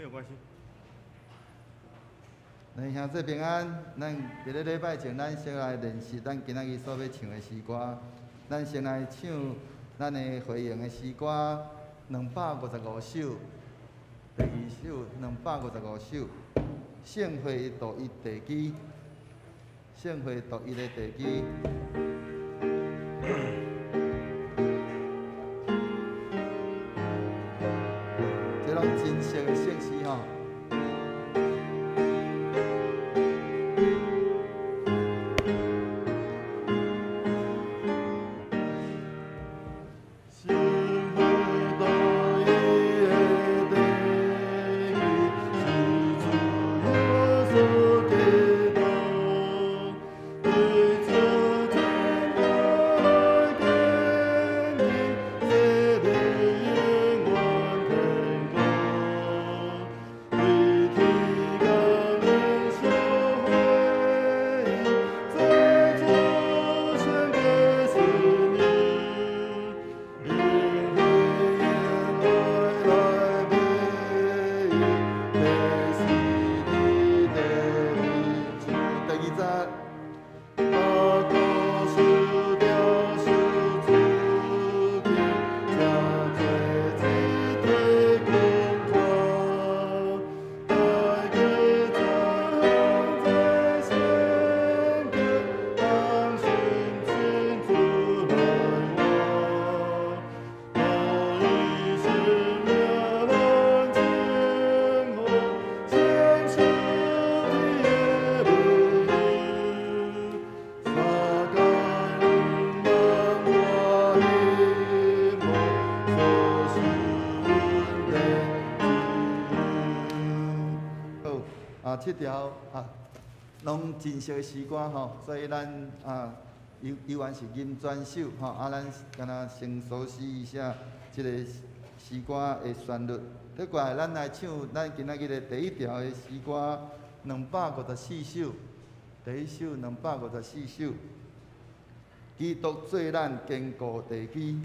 沒有關係。來兄弟平安，咱佇咧禮拜前，咱先來練習咱今仔日所欲唱的詩歌。咱先來唱咱的回應的詩歌，255首，第二首255首，聖會獨一地基，聖會獨一的地基。這攏真實的聖詩吼。這條啊，攏真熟的詩歌吼，所以咱啊，猶原是吟全首吼，啊，咱敢若先熟悉一下這个詩歌的旋律。倒過來，咱來唱咱今仔日的第一條的詩歌，254首，第一首254首，基督做咱堅固地基。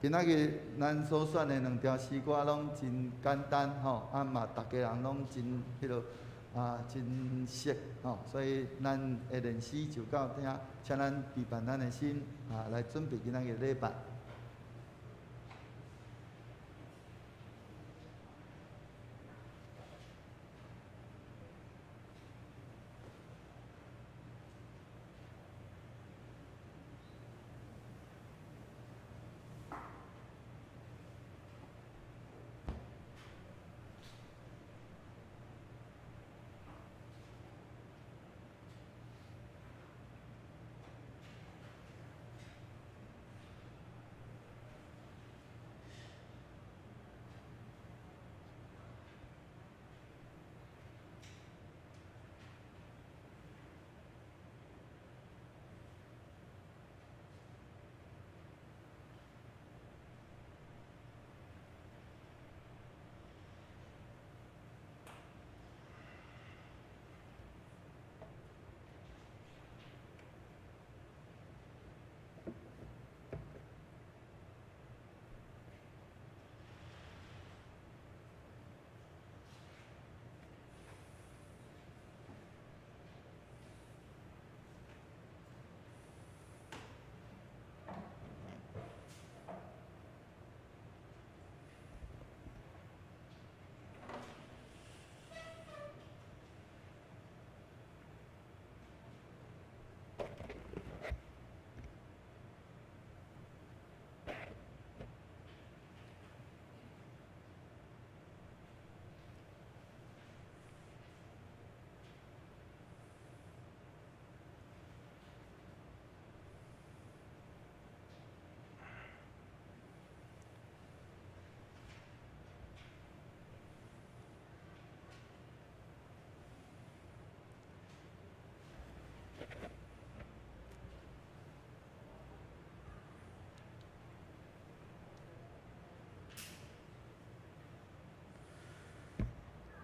今仔日咱所選的兩條詩歌攏真簡單吼，啊嘛，逐家人攏真彼落啊真熟吼，所以咱的練習就到遮，請咱預備咱的心啊，來準備今仔日禮拜。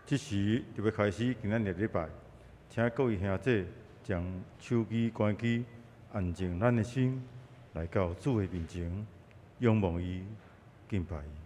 這時就欲開始今仔日禮拜，請各位兄弟將手機關機，安靜咱的心，來到主的面前，仰望伊，敬拜伊。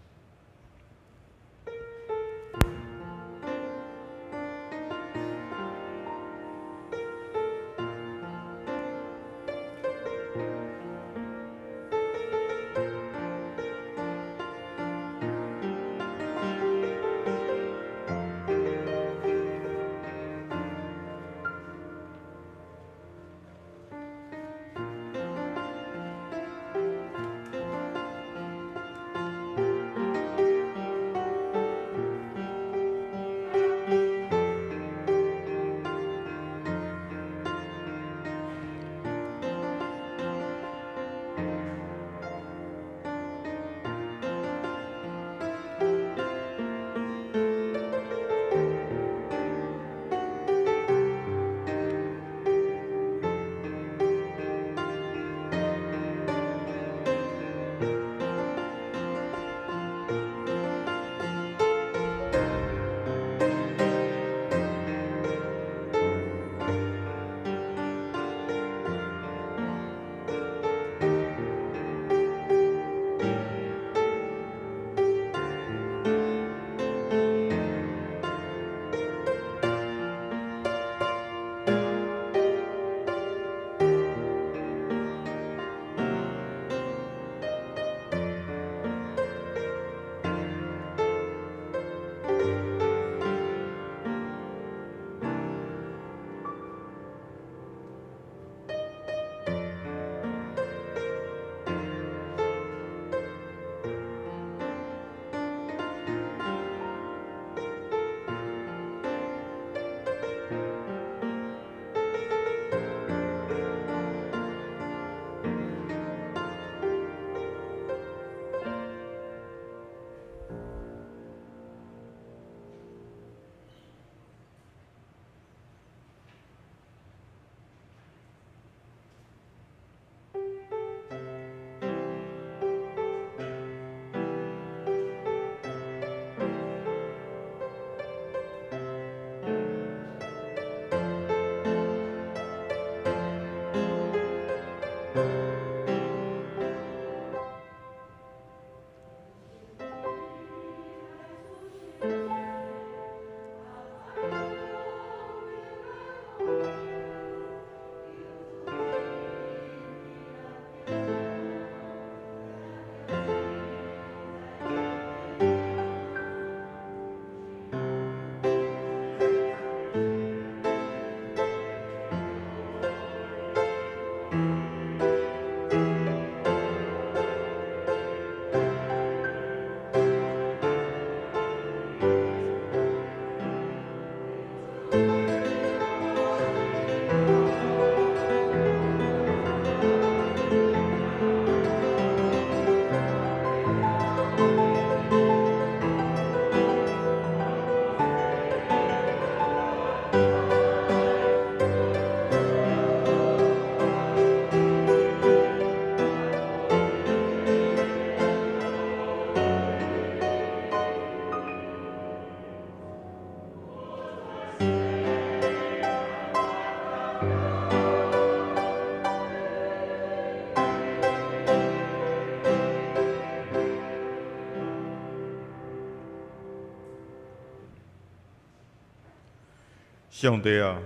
上帝啊，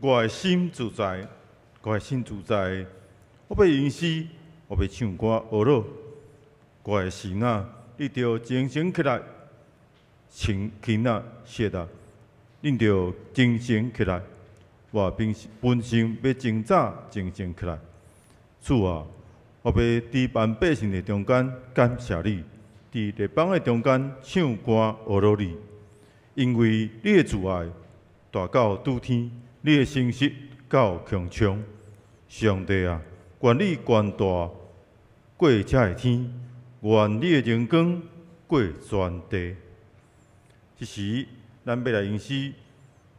我的心自在，我的心自在，我欲吟诗，我欲唱歌呵咾。我的神啊，你著精神起來，琴琴啊，箫啊，恁著精神起來。我本身欲真早精神起來。主啊，我欲佇萬百姓的中間感謝你，佇列邦的中間唱歌呵咾你，因為你的慈愛大到諸天，你的誠實到穹蒼。上帝啊，願你權大過這个天，願你的榮光過全地。這時，咱欲來吟詩，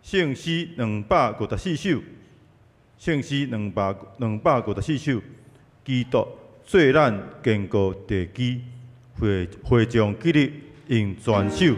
聖詩254首，聖詩254首，基督做咱堅固地基，會眾起立，用全首。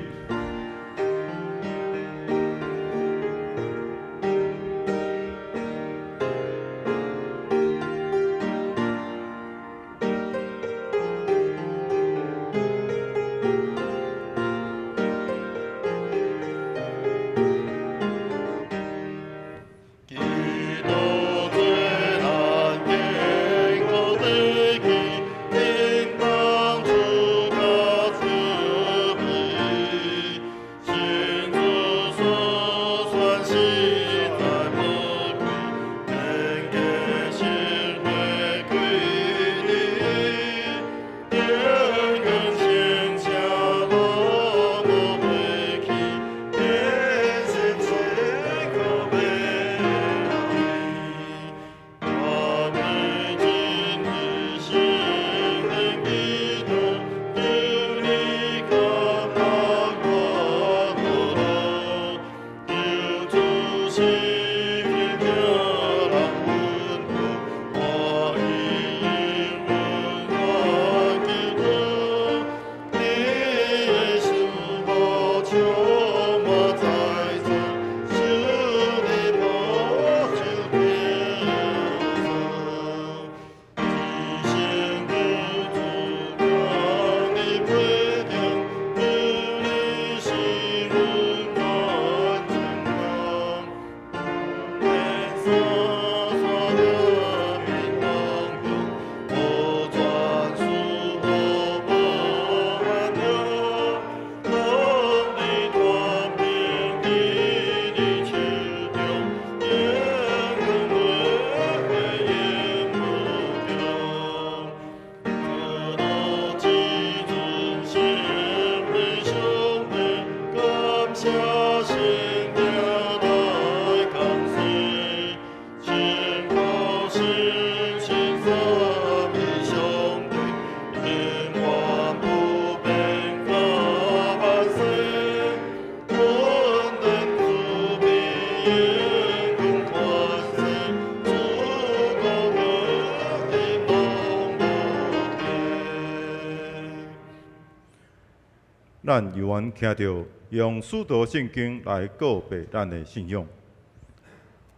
咱猶原徛著用使徒聖經來告白咱的信仰。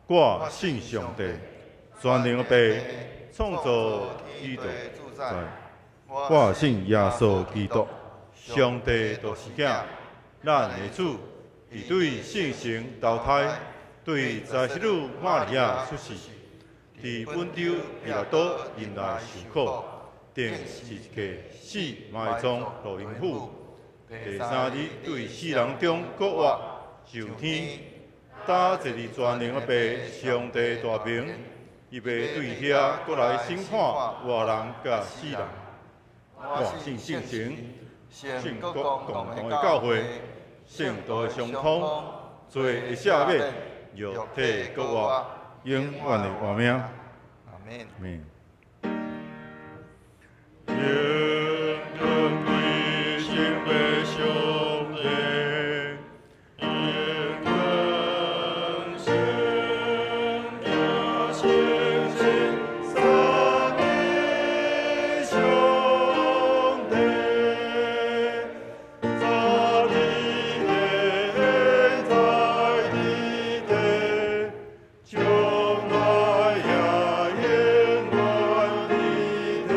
我信上帝，全能的父，創造宇宙在。我信耶穌基督，上帝獨生囝，咱的主，伊對聖神投胎，對十女瑪利亞出世，佇本丟彼拉多忍耐受苦，釘十字架死埋葬落陰府，第三日對死人中復活，上天，搭坐佇全能的父上帝大爿，伊欲對遐閣來審判活人佮死人。我信聖神，聖國共同的教會，聖徒的相通，罪的赦免，肉體復活，永遠的活命。阿門。阿門。永遠歸心的上帝，永遠聖聖聖三一上帝，在地在地，將來也永遠的。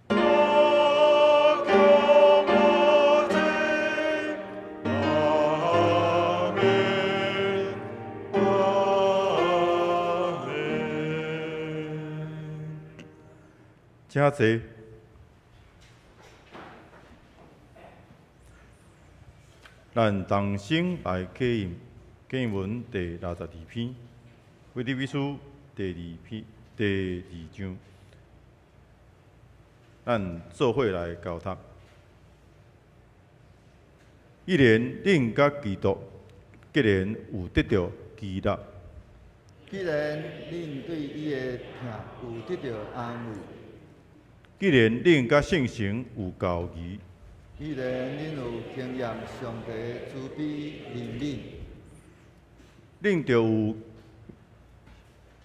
無窮無盡，阿門，阿門。請坐。咱同聲來啟應經文第62篇，腓立比書第二篇第二章，咱做伙來交讀。既然恁佮基督，既然有得著基立，既然恁對伊的疼有得著安慰，既然恁佮聖神有交誼，既然恁有經驗上帝慈悲憐憫，恁著有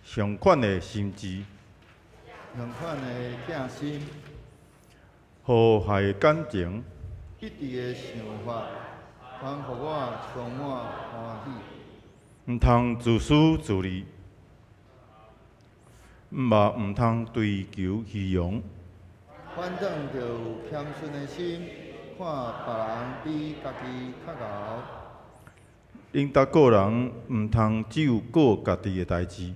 相款的心志，同款的疼心，和諧的感情，一致的想法，反予我充滿歡喜。毋通自私自利，嘛毋通追求虛榮。反轉著有謙遜的心，看別人比家己較𠢕。恁逐個人毋通只有顧家己的代誌，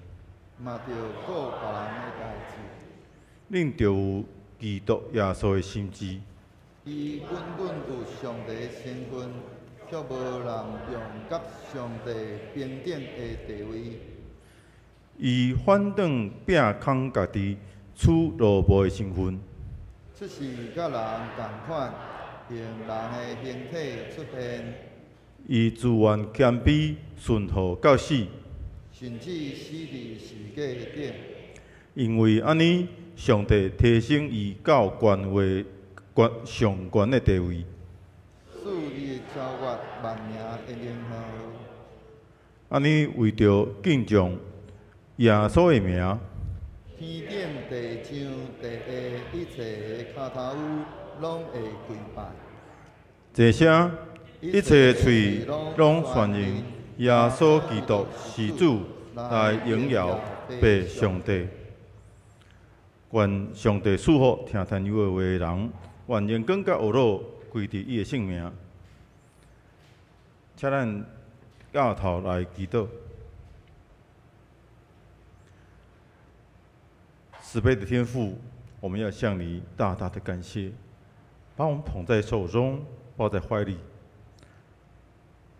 嘛著顧別人的代誌。恁著有基督耶穌的心志。伊本本有上帝的身份，卻無濫用佮上帝平等的地位。伊反轉摒空家己，取奴僕的身份。出世佮人仝款，用人的形體出現。伊自願謙卑，順服到死。甚至死佇十字架頂。因為按呢，上帝提升伊到權位、權上懸的地位。賜伊超越萬名的名號。按呢，為著敬重耶穌的名，天頂地上地下一切的跤頭趺攏會跪拜。這聲一切喙攏承認耶穌基督是主，來榮耀父上帝。願上帝賜福聽天主的話的人，願榮光佮呵咾歸佇伊的聖名。請咱𠢕頭來祈禱。慈悲的天父，我們要向你大大的感謝，把我們捧在手中，抱在懷裡，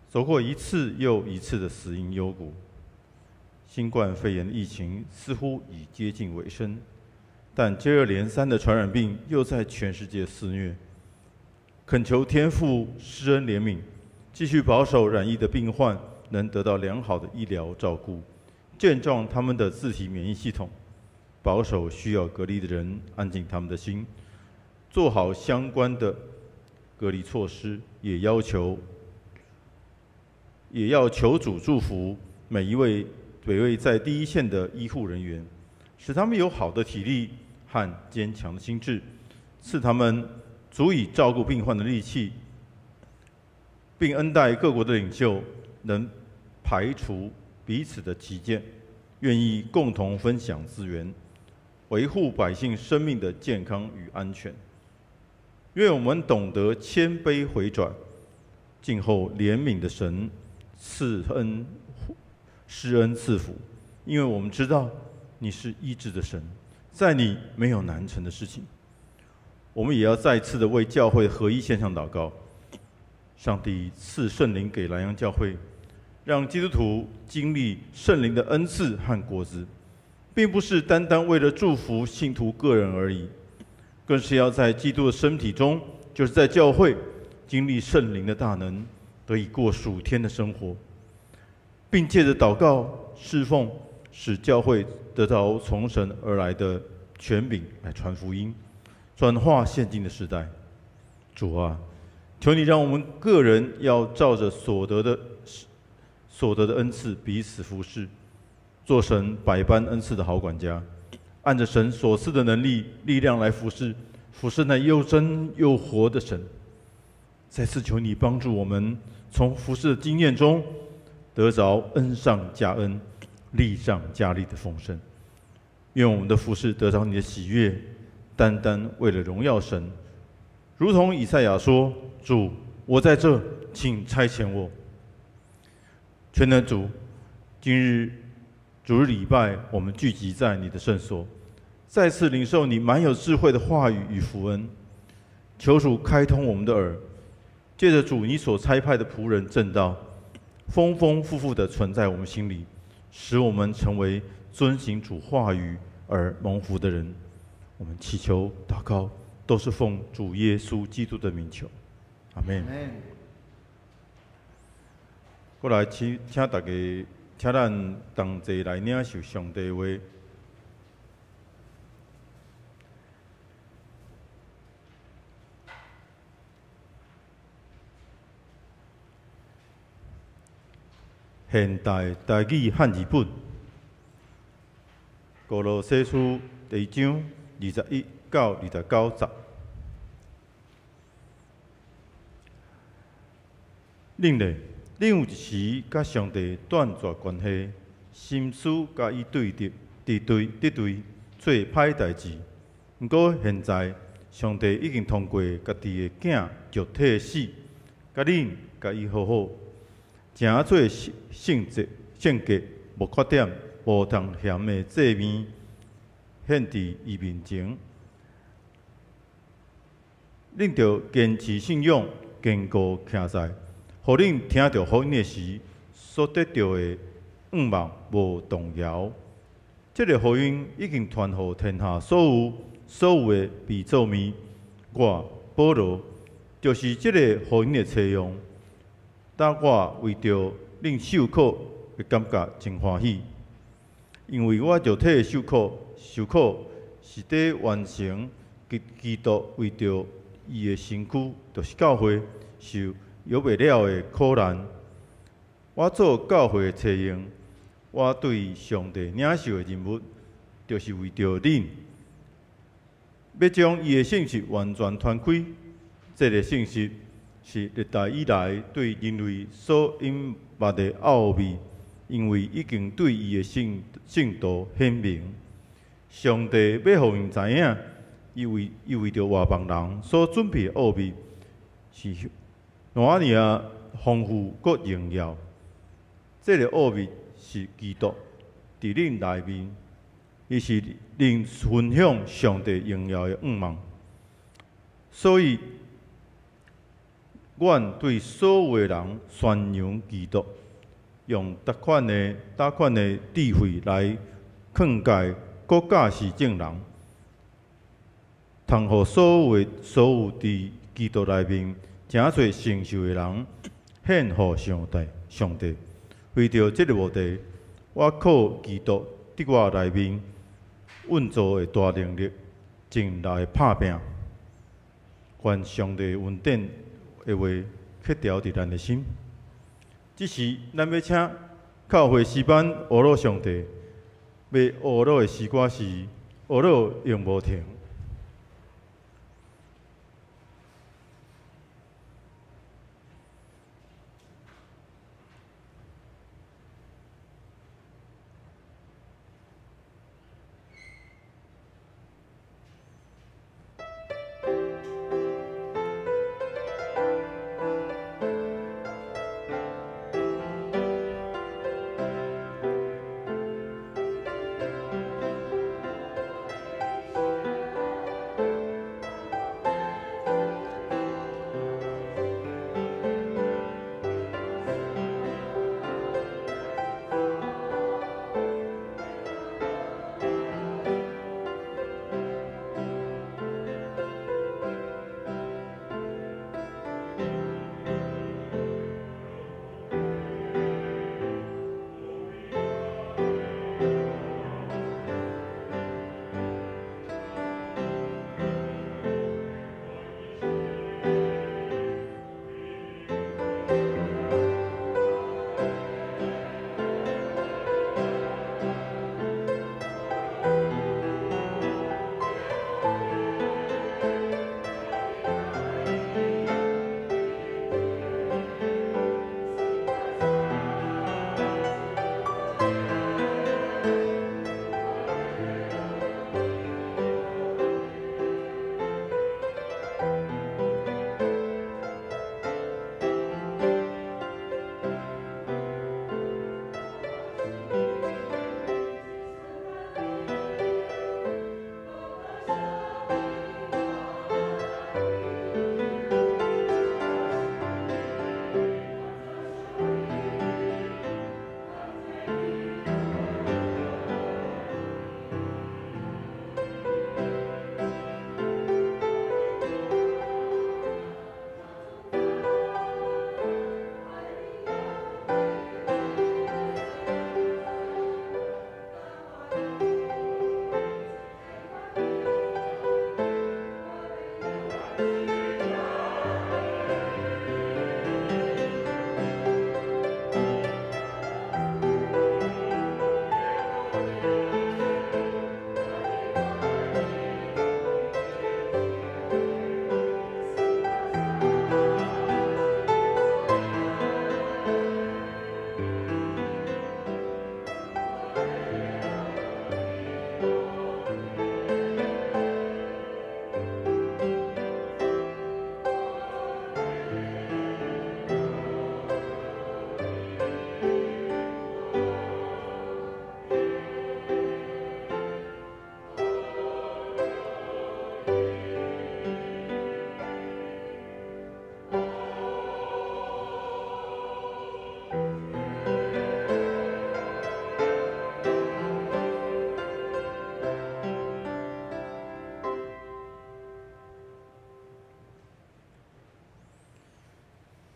走過一次又一次的死蔭幽谷。新冠肺炎疫情似乎已接近尾聲，但接二連三的傳染病又在全世界肆虐。懇求天父施恩憐憫，繼續保守染疫的病患能得到良好的醫療照顧，健壯他們的自體免疫系統，保守需要隔離的人安靜他們的心，做好相關的隔離措施，也要求主祝福每一位在第一線的醫護人員，使他們有好的體力和堅強的心智，賜他們足以照顧病患的力氣，並恩待各國的領袖，能排除彼此的歧見，願意共同分享資源，維護百姓生命的健康與安全。願我們懂得謙卑回轉，靜候憐憫的神賜恩施恩賜福，因為我們知道你是醫治的神，在你沒有難成的事情。我們也要再次的為教會合一獻上禱告。上帝賜聖靈給南洋教會，讓基督徒經歷聖靈的恩賜和果子，並不是單單為了祝福信徒個人而已，更是要在基督的身體中，就是在教會經歷聖靈的大能，得以過屬天的生活，並借着禱告侍奉，使教會得到從神而來的權柄來傳福音，轉化現今的時代。主啊，求你讓我們個人要照着所得的恩賜彼此服侍，做神百般恩賜的好管家，按着神所賜的能力力量來服侍，服侍那又真又活的神。再次求你幫助我們，從服侍的經驗中得着恩上加恩、力上加力的豐盛。願我們的服侍得着你的喜悅，單單為了榮耀神。如同以賽亞說：“主，我在這，請差遣我。”全能主，今日主日禮拜，我們聚集在你的聖所，再次領受你滿有智慧的話語與福恩。求主開通我們的耳，借着主你所差派的僕人證道，豐豐富富的存在我們心裡，使我們成為遵行主話語而蒙福的人。我們祈求禱告，都是奉主耶穌基督的名求，阿門。過來，請大家，請咱同齊來領受上帝話。現代台語漢字本，歌羅西書第一章21到29節。恁咧，恁有一時佮上帝斷絕關係，心思佮伊對敵、敵對、敵對，做歹代誌。毋過現在，上帝已經通過家己的囝肉體死，共恁佮伊和好，成做聖潔、聖潔、無缺點、無通嫌的祭物，獻佇伊面前。恁著堅持信仰，堅固徛在，予恁聽著福音的時所得著的向望無動搖。這个福音已經傳予天下所有的被造物。我保羅就是這个福音的冊用。當我為著恁受苦，會感覺真歡喜，因為我肉體的受苦，受苦是佇完成基督為著伊的身軀，就是教會受搖袂了的苦難。我做教會的冊用，我對上帝領受的任務，就是為著恁，欲將伊的信息完全傳開。這个信息是歷代以來對人類所隱瞞的奧秘，因為已經對伊的聖徒顯明。上帝欲予𪜶知影，伊為著外邦人所準備的奧秘是偌爾仔豐富閣榮耀。這个奧秘是基督佇恁內面，伊是恁分享上帝榮耀的向望。所以，阮對所有的人宣揚基督，用逐款的智慧來勸誡、閣教示眾人，通予所有佇基督內面誠濟成熟的人獻予上帝。上帝為著這个目的，我靠基督佇我內面運作的大能力，盡力的拍拚。願上帝恩典的話，刻牢佇咱的心。這時，咱欲請教會詩班呵咾上帝，欲呵咾的詩歌是《呵咾永無停》。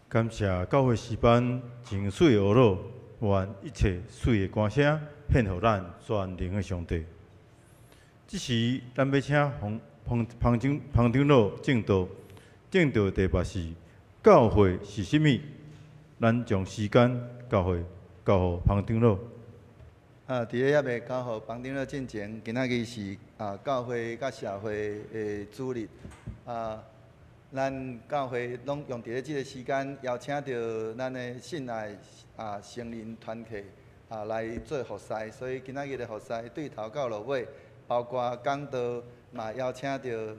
感謝教會詩班真媠的呵咾，願一切媠的歌聲獻予咱全能的上帝。這時，咱欲請彭彭彭長彭長老證道，證道的題目是教會是啥物？咱將時間交予彭長老。啊，佇咧猶未交予彭長老進前，今仔日是教會佮社會的主日啊。咱教會攏用佇咧這个時間，邀請著咱的信愛成人團契來做服侍，所以今仔日的服侍對頭到落尾，包括講道嘛邀請著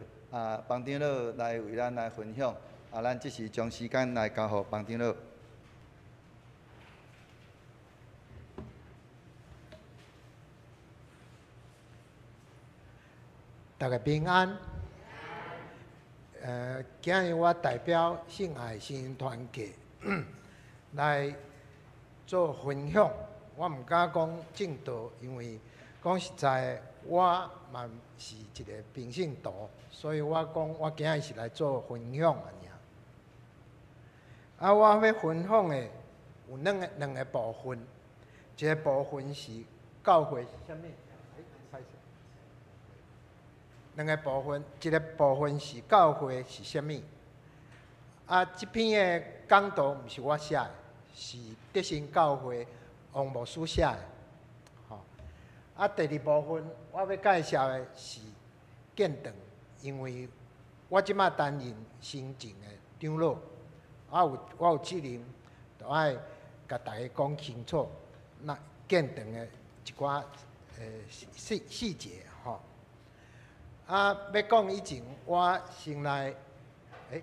彭長老來為咱來分享。啊，咱這時將時間來交予彭長老。大家平安。今日我代表信愛成人團契來做分享。我毋敢講證道，因為講實在，我嘛是一個平信徒，所以我講我今日是來做分享爾。啊，我欲分享的有兩個部分，一個部分是教會是啥物？兩個部分，一個部分是教會是啥物？啊，這篇的講道毋是我寫的，是德新教會王牧師寫的。吼，啊，第二部分我欲介紹的是建堂，因為我這馬擔任新進的長老，啊有我有責任，著愛共大家講清楚，那建堂的一寡細節吼。啊，欲講以前，我先來，開始。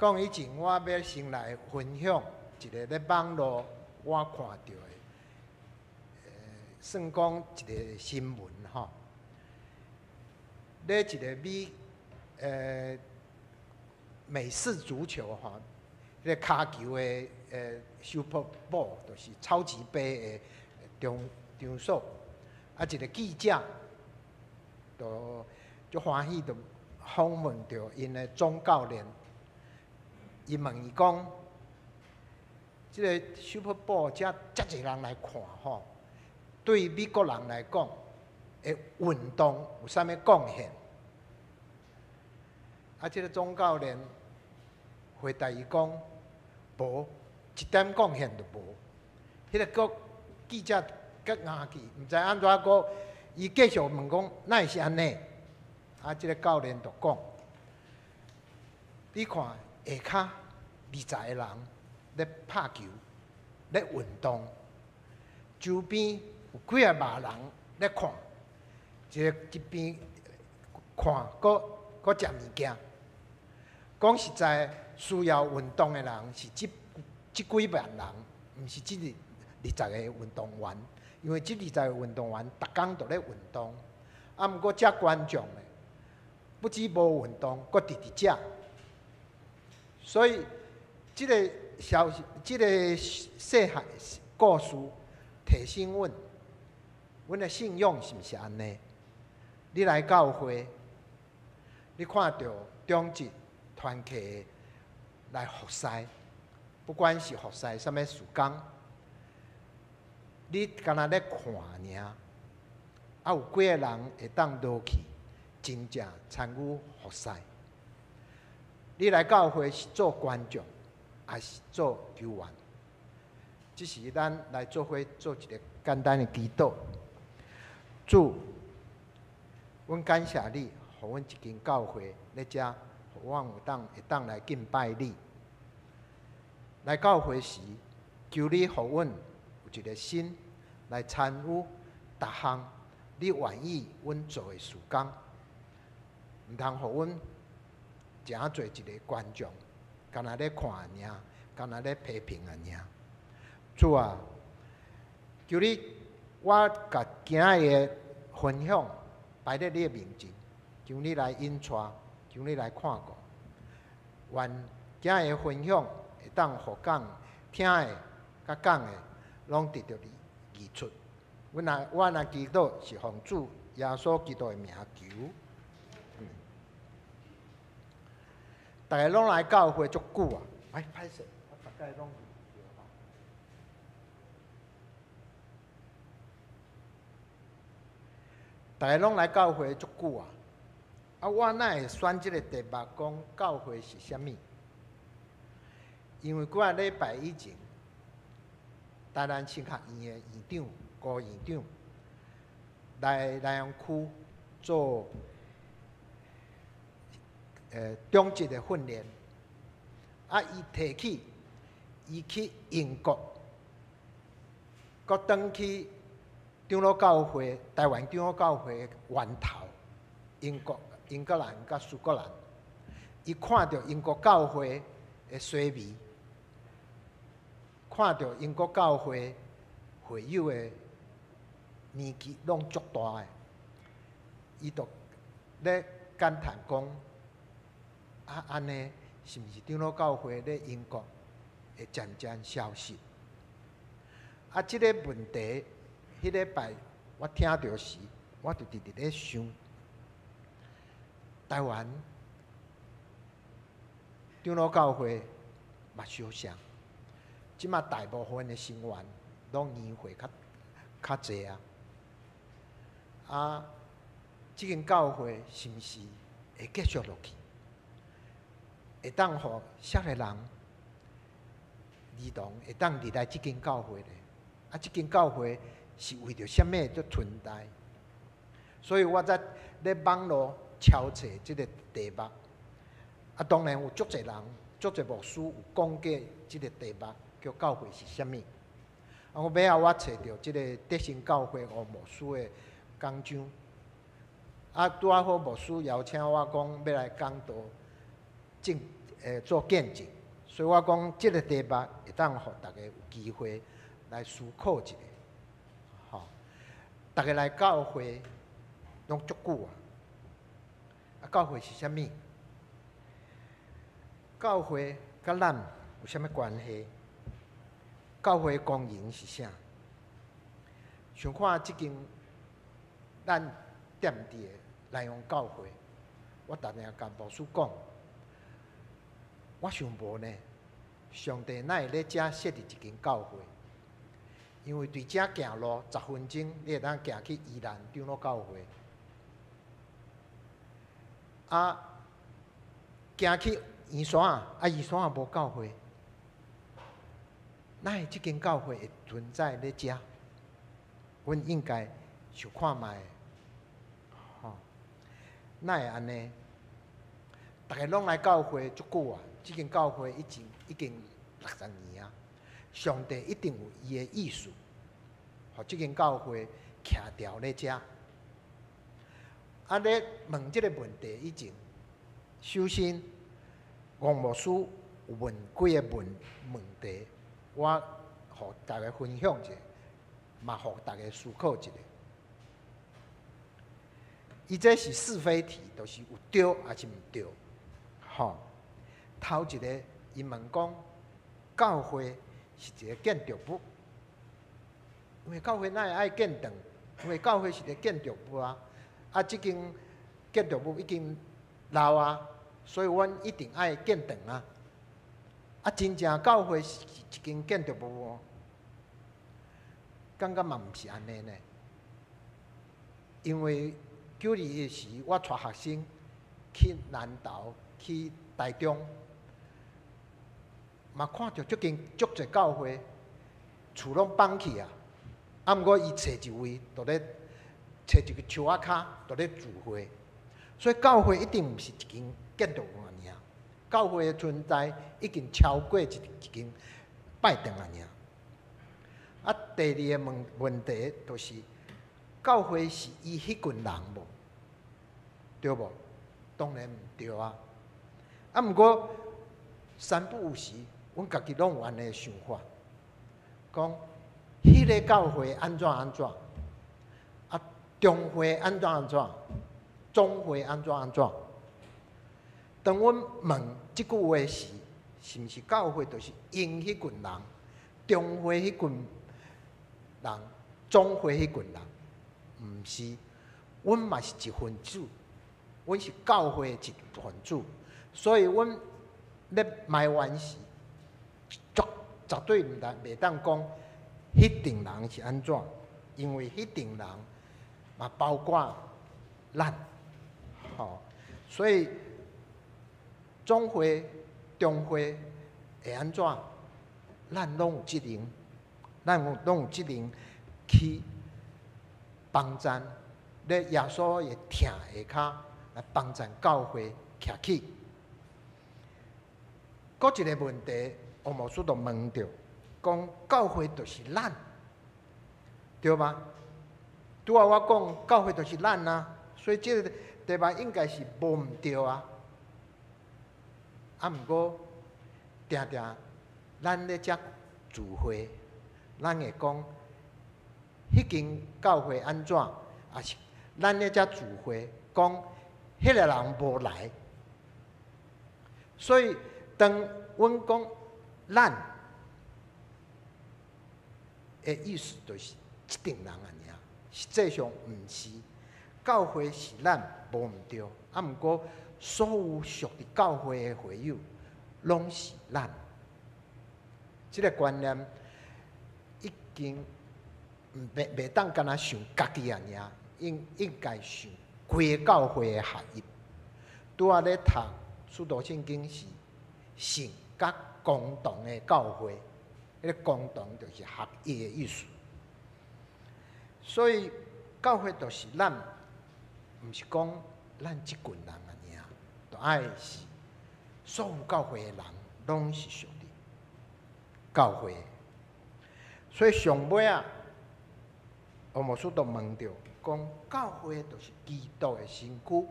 講以前，我欲先來分享一个咧網路我看著的，算講一个新聞吼。咧一个美式足球吼，彼个跤球的Super Bowl，就是超級杯的場所，啊，一个記者就足歡喜，就訪問著𪜶的總教練，伊問伊講：這个 Super Bowl 遮遮濟人來看吼，對美國人來講，的運動有啥物貢獻？啊！這个總教練回答伊講：無，一點貢獻都無。彼个閣記者閣訝去，毋知按怎閣，伊繼續問講：哪會是按呢？啊！這个教練就講：你看下跤20個人咧拍球、咧運動，周邊有幾仔萬人咧看，一个一邊看，閣食物件。講實在，需要運動的人是這幾萬人，毋是這20個運動員，因為這20個運動員逐工都咧運動。啊，毋過這觀眾的，不止無運動，閣直直食。所以，這个消息，這个細漢故事提醒阮，阮的信仰是毋是按呢？你來教會，你看著長執團契來服侍，不管是服侍啥物事工，你干焦咧看爾，啊有幾个人會當落去真正參與服侍？你來教會是做觀眾，還是做球員？這是咱來做伙做一个簡單的祈禱。主，阮感謝你，予阮這間教會咧遮，予阮有當會當來敬拜你。來教會時，求你予阮有一个心來參與逐項你願意阮做的事工，毋通予阮誠做一个觀眾，干焦咧看爾，干焦咧批評爾。主啊，求你，我共今仔日的分享擺佇你的面前，求你來引帶，求你來看顧。願今仔日的分享會當予講聽的、佮講的，攏得著醫出。阮若我若祈禱是奉主耶穌基督的名求。逐家攏來教會足久啊！哎，歹勢，我逐擺攏。逐家攏來教會足久啊！啊，我哪會選這个題目講教會是啥物？因為幾仔禮拜以前，台南神學院的院長高院長來南陽區做長職的訓練，啊，伊提起伊去英國，閣轉去長老教會、台灣長老教會源頭，英國、英格蘭佮蘇格蘭，伊看著英國教會的衰微，看著英國教會會友的年紀攏足大的，伊就咧感嘆講：啊，按呢是毋是長老教會咧英國會漸漸消失？啊，這个問題，彼禮拜我聽著時，我就直直咧想，台灣長老教會嘛相像，這馬大部分的成員攏年歲較較濟啊。啊，這間教會是毋是會繼續落去？會當予少年人、兒童會當入來這間教會咧？啊，這間教會是為著啥物才存在？所以我才咧網路敲揣這个題目。啊，當然有足濟人、足濟牧師有講過這个題目，叫教會是啥物？啊，我尾仔我揣著這个德興教會吳牧師的講章。啊，拄仔好牧師邀請我講欲來講道，證做見證，所以我講這个題目會當予逐家有機會來思考一下，吼，逐家來教會攏足久啊！啊，教會是啥物？教會佮咱有啥物關係？教會的功能是啥？想看這間咱踮佇的內容教會，我逐定共牧師講，我想無呢，上帝哪會咧遮設立一間教會？因為對遮行路10分鐘，你會當行去宜蘭長老教會。啊，行去圓山啊，圓山也無教會，哪會這間教會會存在咧遮？阮應該想看覓，吼，哪會按呢？逐家攏來教會足久啊，這間教會已經已經60年啊。上帝一定有伊的意思，予這間教會徛牢咧遮。啊，咧問這个問題以前，首先吳牧師有問幾个問問題，我予大家分享一下，嘛予大家思考一下。伊這是是非題，就是有對抑是毋對？吼，頭一个伊問講，教會是一个建築物，因為教會哪會愛建堂？因為教會是一个建築物啊！啊，這間建築物已經老啊，所以阮一定愛建堂啊！啊，真正教會是一間建築物哦，感覺嘛毋是按呢呢。因為9·21時，我帶學生去南投、去台中，嘛看著足間足濟教會厝攏放去啊！啊，毋過伊揣一位，就咧揣一個樹仔跤，就咧聚會。所以教會一定毋是一間建築物爾，教會的存在已經超過一一間拜堂爾。啊，第二个問問題就是，教會是伊彼群人無？對無？當然毋對啊！啊，毋過三不五時，阮家己攏有按呢想法，講彼个教會按怎按怎，啊，中會按怎按怎，總會按怎按怎。當阮問這句話時，是毋是教會就是𪜶彼群人，中會彼群人，總會彼群人，毋是，阮嘛是一份子，阮是教會的一份子，所以阮咧埋怨時，絕絕對毋當袂當講彼陣人是按怎，因為彼陣人嘛包括咱，吼，所以總會、中會會按怎，咱攏有責任，咱有攏有責任去幫贊咧耶穌的疼下跤來幫贊教會徛起。閣一个問題，王牧師就問著，講教會就是咱，對嗎？拄仔我講教會就是咱啊，所以這个題目應該是無毋對啊。啊，毋過定定咱咧遮聚會，咱會講彼間教會按怎，抑是咱咧遮聚會講彼个人無來，所以當阮講咱的意思，就是這陣人爾爾，實際上毋是，教會是咱無毋對，啊，毋過所有屬佇教會的會友，攏是咱。這个觀念已經袂袂當干焦想家己爾爾，應應該想規个教會的合一。拄仔咧讀使徒信經是神佮共同的教會，彼个共同就是合一的意思。所以教會就是咱，毋是講咱這群人爾爾，都愛是所有教會的人攏是屬佇教會。所以上尾仔，王牧師就問著講，教會就是基督的身軀，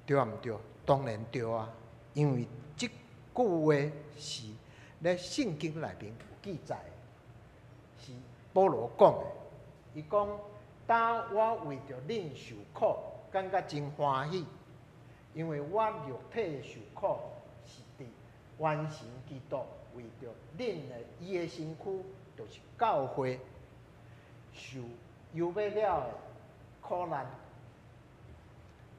對毋對？當然對啊，因為這句話是咧聖經內面有記載，是保羅講的。伊講：當我為著恁受苦，感覺真歡喜，因為我肉體的受苦是佇完成基督為著恁的伊的身軀，就是教會受憂欲了的苦難。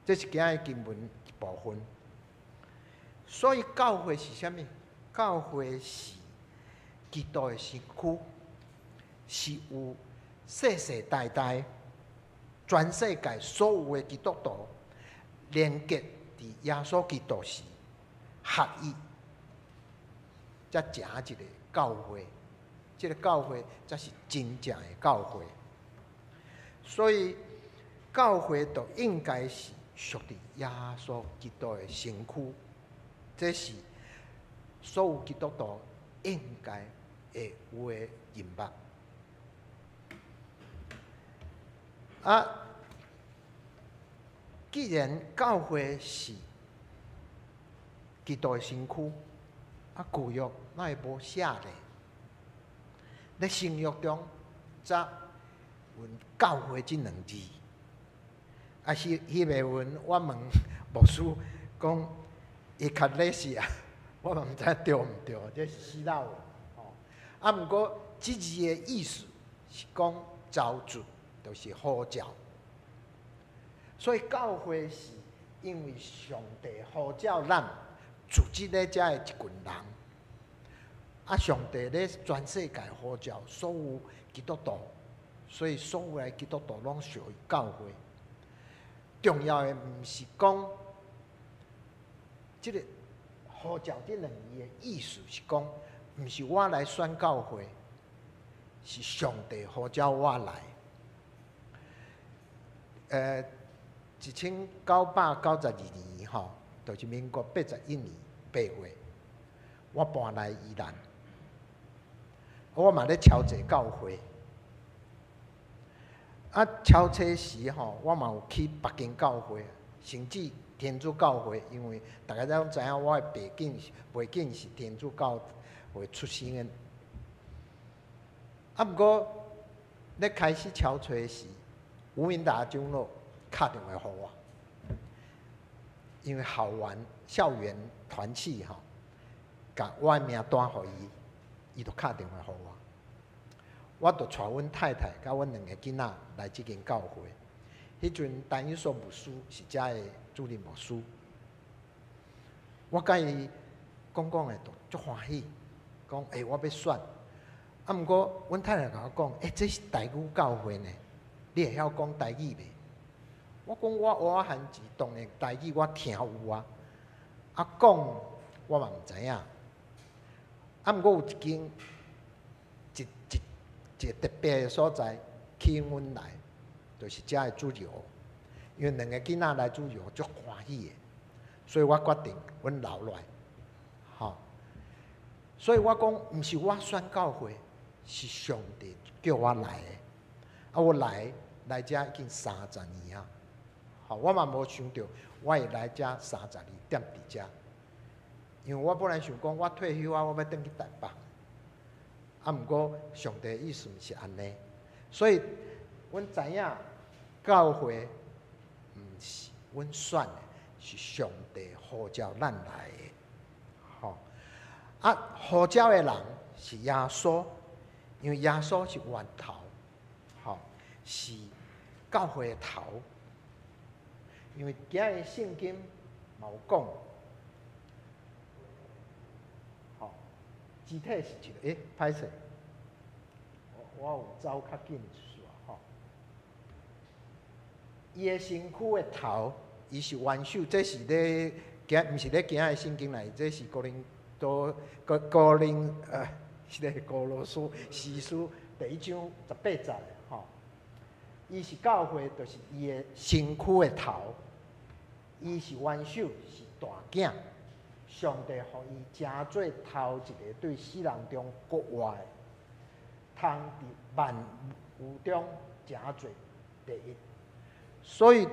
這是今日經文一部分。所以教會是啥物？教會是基督的身軀，是有世世代代全世界所有的基督徒連結佇耶穌基督時合一，才成一个教會。這个教會才是真正的教會。所以教會就應該是屬佇耶穌基督的身軀，這是所有基督徒應該會有的認捌。啊，既然教會是基督的身軀，啊，舊約哪會無寫咧？咧新約中，才有教會這兩字。啊，希希伯文，我問牧師講，伊較熱死啊，我嘛毋知對毋對，這是希臘話吼。啊，毋過這字的意思是講召集，就是呼召。所以教會是因為上帝呼召咱組織咧遮的一群人。啊，上帝咧全世界呼召所有基督徒，所以所有的基督徒攏屬於教會。重要的毋是講這个呼召這兩字的意思是講，毋是我來選教會，是上帝呼召我來。1992年吼，就是民國81年8月，我搬來宜蘭，我嘛咧籌濟教會。啊，籌冊時吼，我嘛有去別間教會，甚至天主教會，因為大家攏知影我的背景是背景是天主教會出身的。啊，毋過咧開始籌冊時，吳明達長老敲電話予我，因為校園校園團契吼，共我的名單予伊，伊就敲電話予我。我就帶阮太太佮阮兩个囡仔來這間教會。彼陣陳有所牧師是遮的主任牧師，我佮伊講講的就足歡喜，講欸我欲選。啊，毋過阮太太共我講，欸，這是台語教會呢，你會曉講台語袂？我講我學漢字，當然台語我聽有啊，啊講我嘛毋知影。啊，毋過有一間一一一個特別的所在吸引阮來，就是遮的主日學，因為兩個囡仔來主日學足歡喜的，所以我決定阮留落來，吼。所以我講毋是我選教會，是上帝叫我來的。啊，我來來遮已經三十年啊，吼，我嘛無想著我會來遮三十年踮佇遮，因為我本來想講我退休啊，我欲轉去台北。啊，毋過上帝意思毋是按呢，所以阮知影教會毋是阮選的，是上帝呼召咱來的，吼。啊，呼召的人是耶穌，因為耶穌是源頭，吼，是教會的頭。因為今日聖經嘛有講，吼，肢體是一個，欸，歹勢，我有走較緊一絲吼。伊的身軀的頭，伊是元首，這是咧行，毋是咧今日聖經內，這是哥林多哥哥林呃，是咧歌羅西書第一章十八節吼。伊是教會，就是伊的身軀的頭，伊是元首，是大囝。上帝予伊成做頭一个對死人中復活的，通佇萬有中成做第一。所以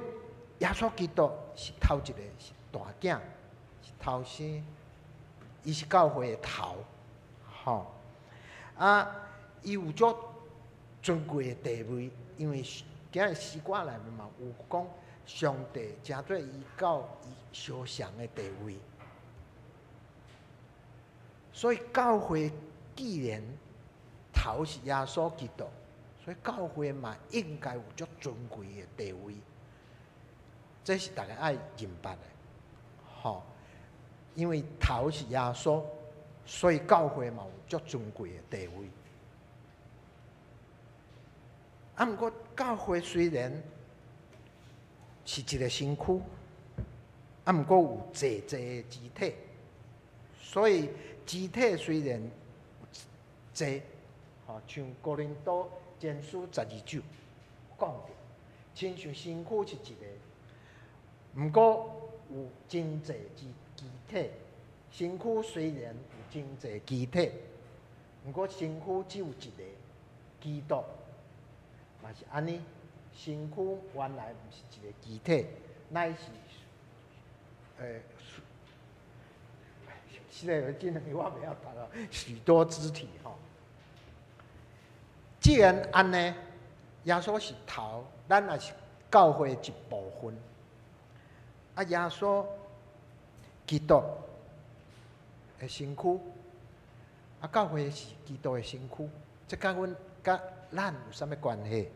耶穌基督是頭一个，是大囝，是頭生，伊是教會的頭，吼。啊，伊有足尊貴的地位，因為今日詩歌內面嘛有講，上帝成做伊到伊相像的地位。所以教會既然頭是耶穌基督，所以教會嘛應該有足尊貴的地位。這是大家愛認捌的，吼。因為頭是耶穌，所以教會嘛有足尊貴的地位。啊，毋過教會雖然是一個身軀，啊，毋過有濟濟的肢體，所以肢體雖然有濟，吼，像哥林多前書十二章講著，親像身軀是一個，毋過有真濟肢體。身軀雖然有真濟肢體，毋過身軀只有一個基督。嘛是按呢，身軀原來毋是一個肢體，乃是，實在這兩個我袂曉讀啊，許多肢體吼。既然按呢，耶穌是頭，咱也是教會一部分。啊，耶穌基督的身軀，啊，教會是基督的身軀，這佮阮佮咱有啥物關係？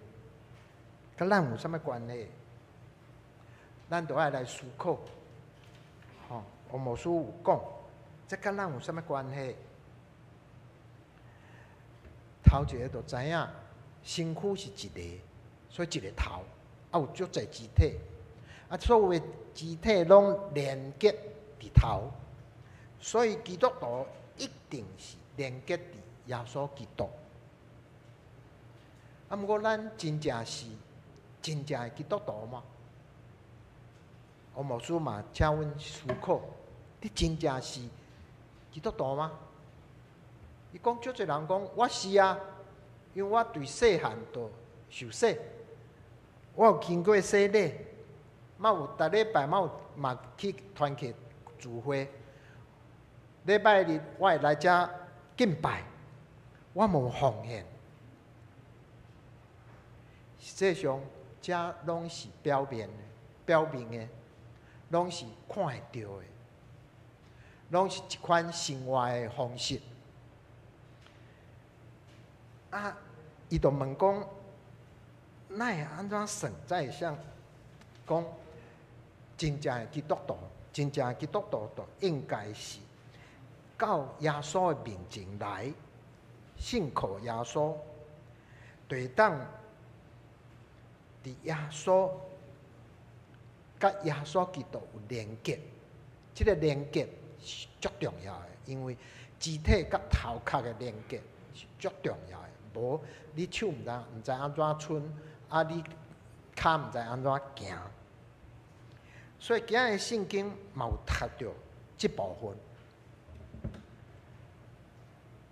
佮咱有啥物關係？咱都愛來思考。吼，王牧師有講，這佮咱有啥物關係？頭一個就知影，身軀是一個，所以一個頭，啊有足濟肢體，啊所有的肢體攏連結佇頭，所以基督徒一定是連結佇耶穌基督。啊，毋過咱真正是真正的基督徒嗎？王牧師嘛，請阮思考，你真正是基督徒嗎？伊講足濟人講我是啊，因為我對細漢就受洗，我有經過洗禮，嘛有逐禮拜嘛有嘛去團契聚會，禮拜日我會來遮敬拜，我無奉獻。實際上，這攏是表面的、表面的，攏是看會著的，攏是一款生活的方式。啊，伊就問講，哪會按怎算才會曉講真正的基督徒，真正的基督徒就應該是到耶穌的面前來，信靠耶穌，就會當佇耶穌佮耶穌基督有連結，這个連結是足重要的，因為肢體佮頭殼的連結是足重要的。無你手毋知按怎伸，啊你跤毋知按怎行。所以今日聖經嘛有讀著這部分。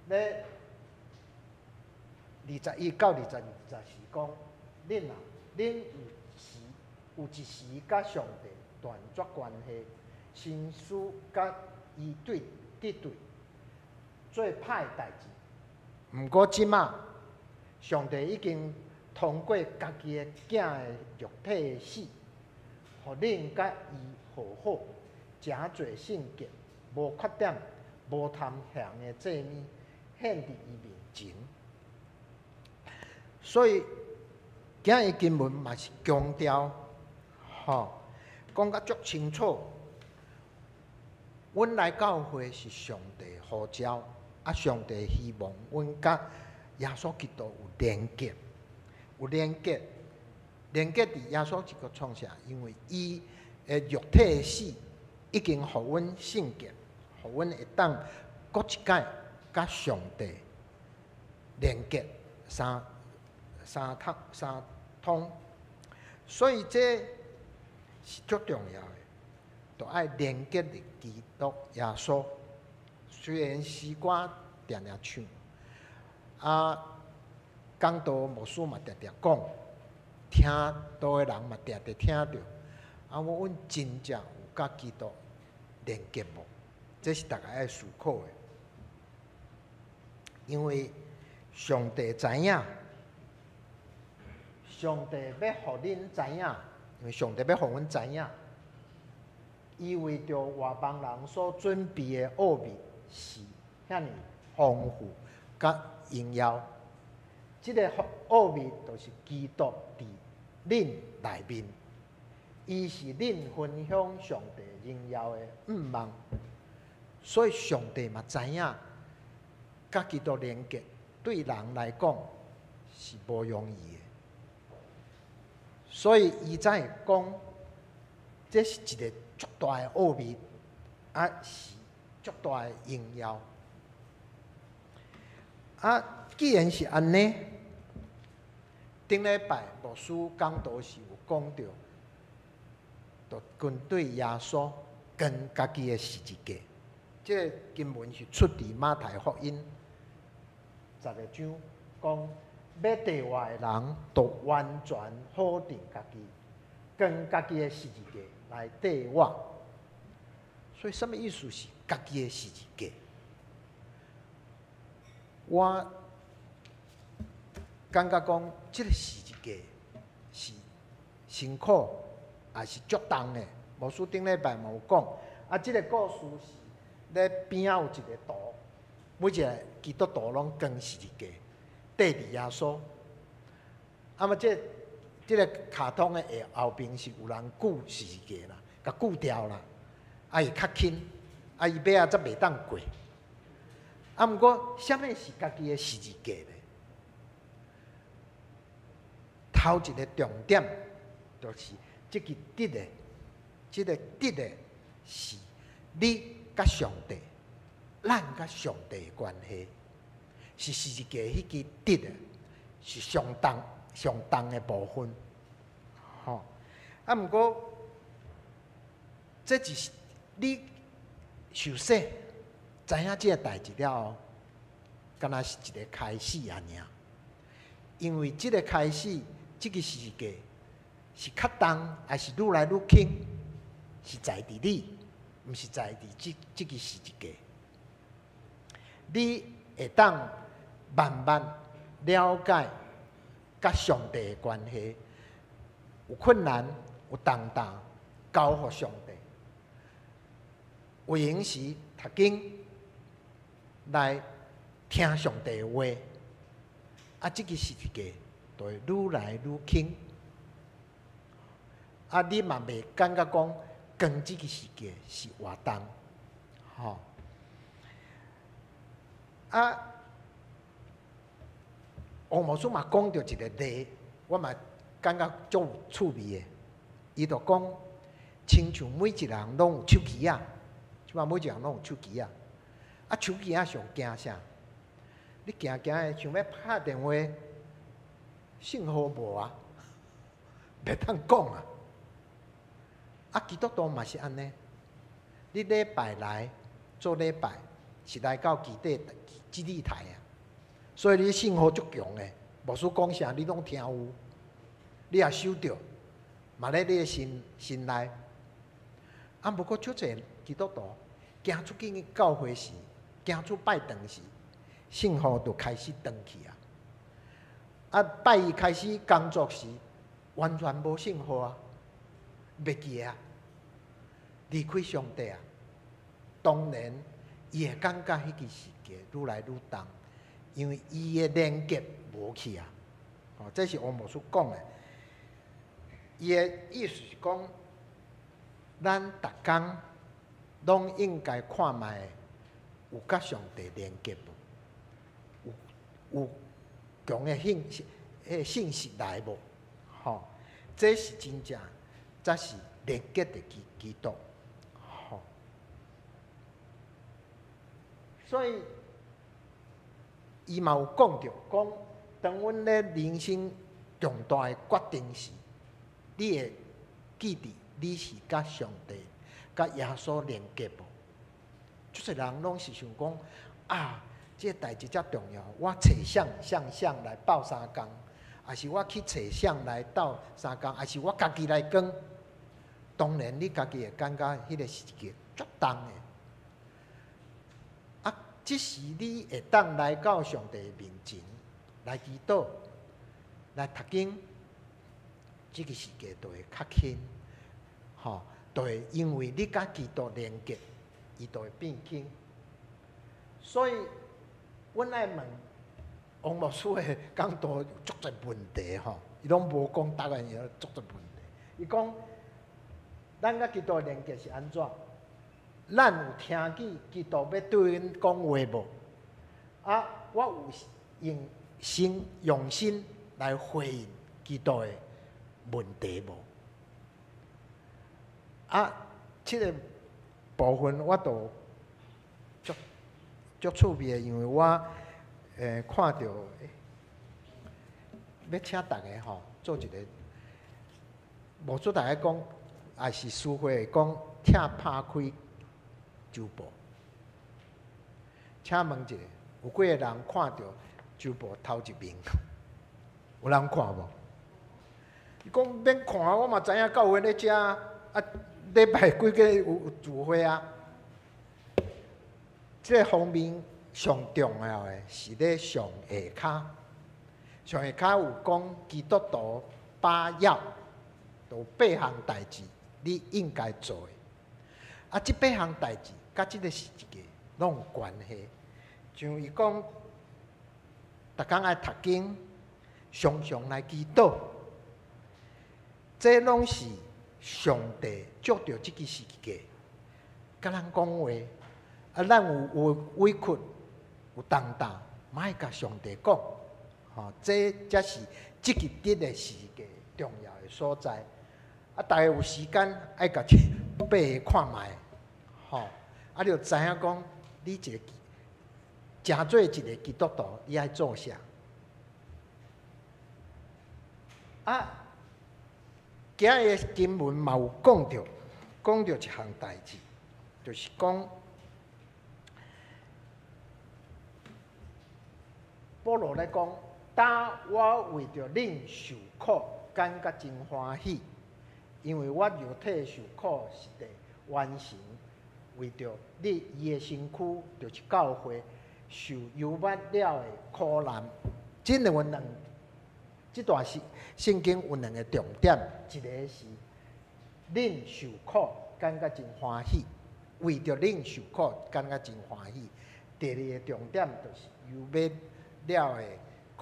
咧21到22節是講，恁啊，恁有時有一時佮上帝斷絕關係，心思佮伊對敵對，做歹代誌。毋過這馬，上帝已經通過家己的囝的肉體的死，予恁佮伊和好，成做聖潔，無缺點、無貪嫌的祭物，獻佇伊面前。所以今日經文嘛是強調，吼，講甲足清楚。阮來教會是上帝呼召，啊，上帝希望阮佮耶穌基督有連結，有連結，連結佇耶穌基督創啥？因為伊的肉體的死已經予阮聖潔，予阮會當閣一擺佮上帝連結三三通三通，所以這是足重要的，都愛連結佇基督耶穌。雖然詩歌定定唱，啊，講道牧師嘛定定講，聽道的人嘛定定聽著。啊，我阮真正有佮基督連結無？這是逐家愛思考的。因為上帝知影，上帝欲予恁知影，因為上帝欲予阮知影，伊為著外邦人所準備的奧秘是遐爾豐富佮榮耀。這个奧秘就是基督佇恁內面，伊是恁分享上帝榮耀的向望。所以上帝嘛知影，佮基督連結對人來講是無容易的，所以伊才會講，這是一个足大的奧秘，啊是足大的榮耀。啊，既然是按呢，頂禮拜牧師講道時有講著，就跟對耶穌扛家己的十字架。這个經文是出佇馬太福音10個章，講欲綴我的人，著完全否定家己，扛家己的十字架來綴我。所以，啥物意思是家己的十字架？我感覺講，這个十字架是辛苦，也是足重的。牧師頂禮拜嘛有講，啊，這个故事是咧邊仔有一个圖，每一个基督徒攏扛十字架，綴佇耶穌。啊嘛，這个卡通的後邊是有人舉十字架啦，共舉掉啦，啊會較輕，啊伊尾仔才袂當過。啊，毋過，啥物是家己的十字架呢？頭一个重點就是這个直的，這个直的是你佮上帝，咱佮上帝的關係，是十字架彼支直的，是上重上重的部分。吼，啊，毋過，這就是你受洗知影這个代誌了後，敢若是一个開始按呢。因為這个開始，這个十字架是較重，還是愈來愈輕，是在佇你，毋是在佇這個十字架。你會當慢慢了解佮上帝的關係，有困難、有重擔，交予上帝。有閒時讀經來聽上帝的話，啊，這个十字架就會愈來愈輕。啊，你嘛袂感覺講扛這个十字架是偌重，吼。啊，王牧師嘛講著一个例，我嘛感覺足有趣味的。伊就講，親像每一個人攏有手機仔，這擺每一個人攏有手機仔。啊，手機仔上驚啥？你行行的想欲拍電話，信號無啊，袂當講啊。啊，基督徒嘛是按呢。你禮拜來做禮拜，是來到基地基地台啊，所以你信號足強的，牧師講啥你攏聽有，你也收著，嘛咧你的心心內。啊，毋過足濟基督徒行出去教會時，行出拜堂時，信號就開始斷去啊！啊，拜一開始工作時，完全無信號啊，袂記啊，離開上帝啊！當然，伊會感覺彼个時間愈來愈重，因為伊的連結無去啊！哦，這是王牧師講的。伊的意思是講，咱逐工攏應該看覓有佮上帝連結無？有有強的信息，彼信息來無？吼，這是真正，才是連結的基基督。吼，所以伊嘛有講著，講當阮咧人生重大的決定時，你會記得你是佮上帝、佮耶穌連結無？足濟人攏是想講啊，這个代誌遮重要，我揣誰誰誰來鬥相共，抑是我去揣誰來鬥相共，抑是我家己來扛。當然，你家己會感覺彼个是一个足重的。啊，這時你會當來到上帝面前來祈禱、來讀經，這个時間就會較輕，吼，就會因為你佮基督連結，伊就會變輕。所以，阮愛問王牧師的講道足濟問題吼，伊攏無講答案，伊足濟問題。伊講，咱佮基督連結是按怎？咱有聽見基督欲對阮講話無？啊，我有用心用心來回應基督的問題無？啊，這个部分我都足足趣味的，因為我看著，欲請逐家吼做一个，無做逐家講，也是書會講拆拍開周報。請問一下，有幾个人看著周報頭一面？有人看無？伊講免看，我嘛知影教會咧遮啊，禮拜幾个有聚會啊。這个方面上重要的是咧上下跤，上下跤有講基督徒八要，有八項代誌，你應該做的。啊，這八項代誌佮這个十字架攏有關係。像伊講，逐工愛讀經，常常來祈禱，這攏是上帝藉著這个十字架，佮咱講話。啊，咱有有委屈、有重擔，嘛愛共上帝講，吼，這才是這个佇的十字架重要的所在。啊，逐家有時間愛共這八个看覓，吼，啊，你就知影講，你一个成做一个基督徒，你愛做啥？啊，今日的經文嘛有講著，講著一項代誌，就是講保羅咧講，當我為著恁受苦，感覺真歡喜，因為我肉體受苦是得完成，為著你伊的身軀，就是教會受油抹了的苦難。這兩個兩，這段是聖經有兩個重點，一个是恁受苦感覺真歡喜，為著恁受苦感覺真歡喜。第二个重點就是油抹了的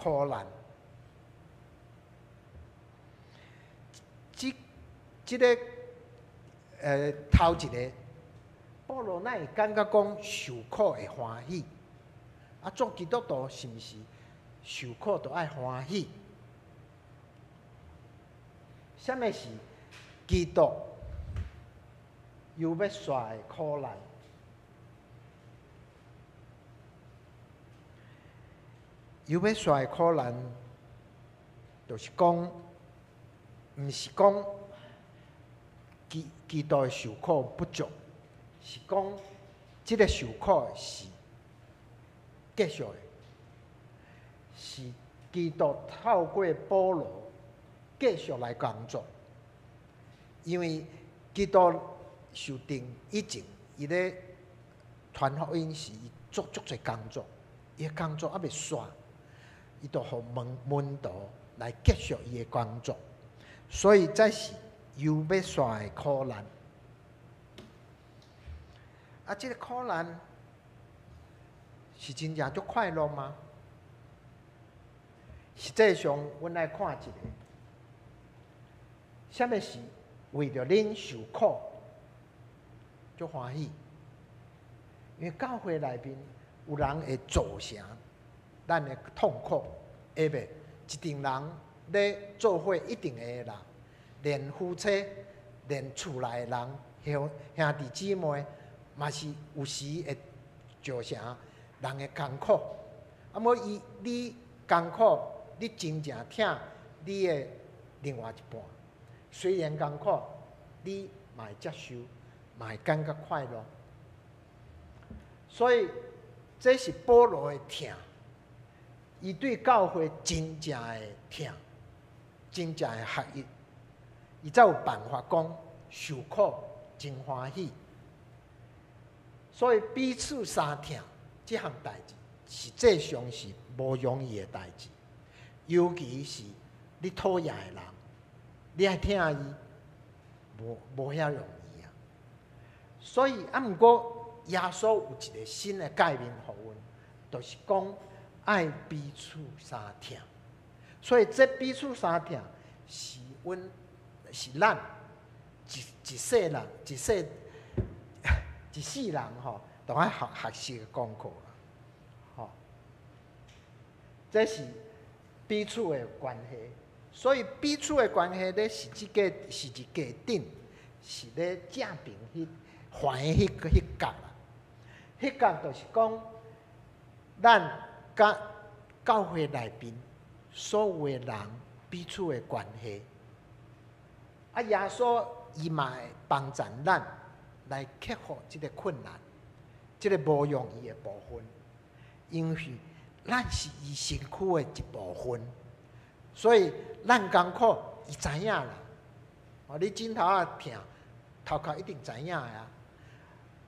苦難。這這个頭一个，保羅哪會感覺講受苦會歡喜？啊，做基督徒是毋是受苦都愛歡喜？啥物是基督猶欲煞的苦難？猶欲煞的苦難，就是講，毋是講基督的受苦不足，是講這个受苦是繼續的，是基督透過保羅繼續來工作，因為基督受釘以前，伊咧傳福音時，伊做足濟工作，伊的工作猶未煞，伊就予門徒來繼續伊的工作，所以這是猶欲煞的苦難。啊，這个苦難是真正足快樂嗎？實際上，阮來看一下，啥物是為著恁受苦足歡喜？因為教會內面有人會造成咱的痛苦，會袂？一陣人咧做伙一定會啦，連夫妻、連厝內的人、兄弟姊妹，嘛是有時會造成人的艱苦。啊，無伊你艱苦，你真正疼你的另外一半，雖然艱苦，你嘛會接受，嘛會感覺快樂。所以這是保羅的疼，伊對教會真正的疼，真正的合一，伊才有辦法講受苦真歡喜。所以彼此相疼這項代誌，實際上是無容易的代誌，尤其是你討厭的人，你愛疼伊，無遐容易啊。所以啊，毋過耶穌有一个新的誡命予阮，就是講愛彼此相疼。所以這彼此相疼是阮是咱一世人一世一世人吼，都愛學習的功課啦。吼，這是彼此的關係。所以彼此的關係咧，十字架頂是咧正平彼橫的彼角啦。彼角就是講，咱佮教會內面所有的人彼此的關係。啊，耶穌伊嘛會幫助咱來克服這个困難，這个無容易的部分，因為咱是伊身軀的一部分，所以咱艱苦，伊知影啦。哦，你枕頭仔疼，頭殼一定知影的啊。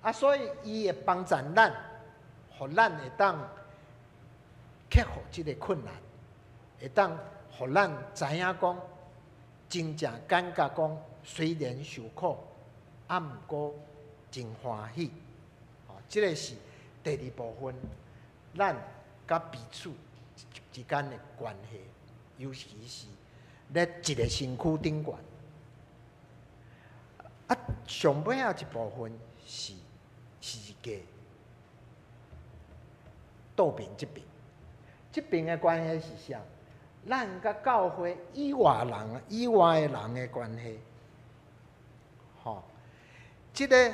啊，所以伊會幫助咱，予咱會當克服這个困難，會當予咱知影講，真正感覺講，雖然受苦，啊，毋過真歡喜。哦，這个是第二部分，咱佮彼此之間的關係，尤其是咧一个身軀頂懸。啊，上尾仔一部分是十字架倒邊這邊，這邊的關係是啥？咱佮教會以外人、以外的人的關係，吼，這个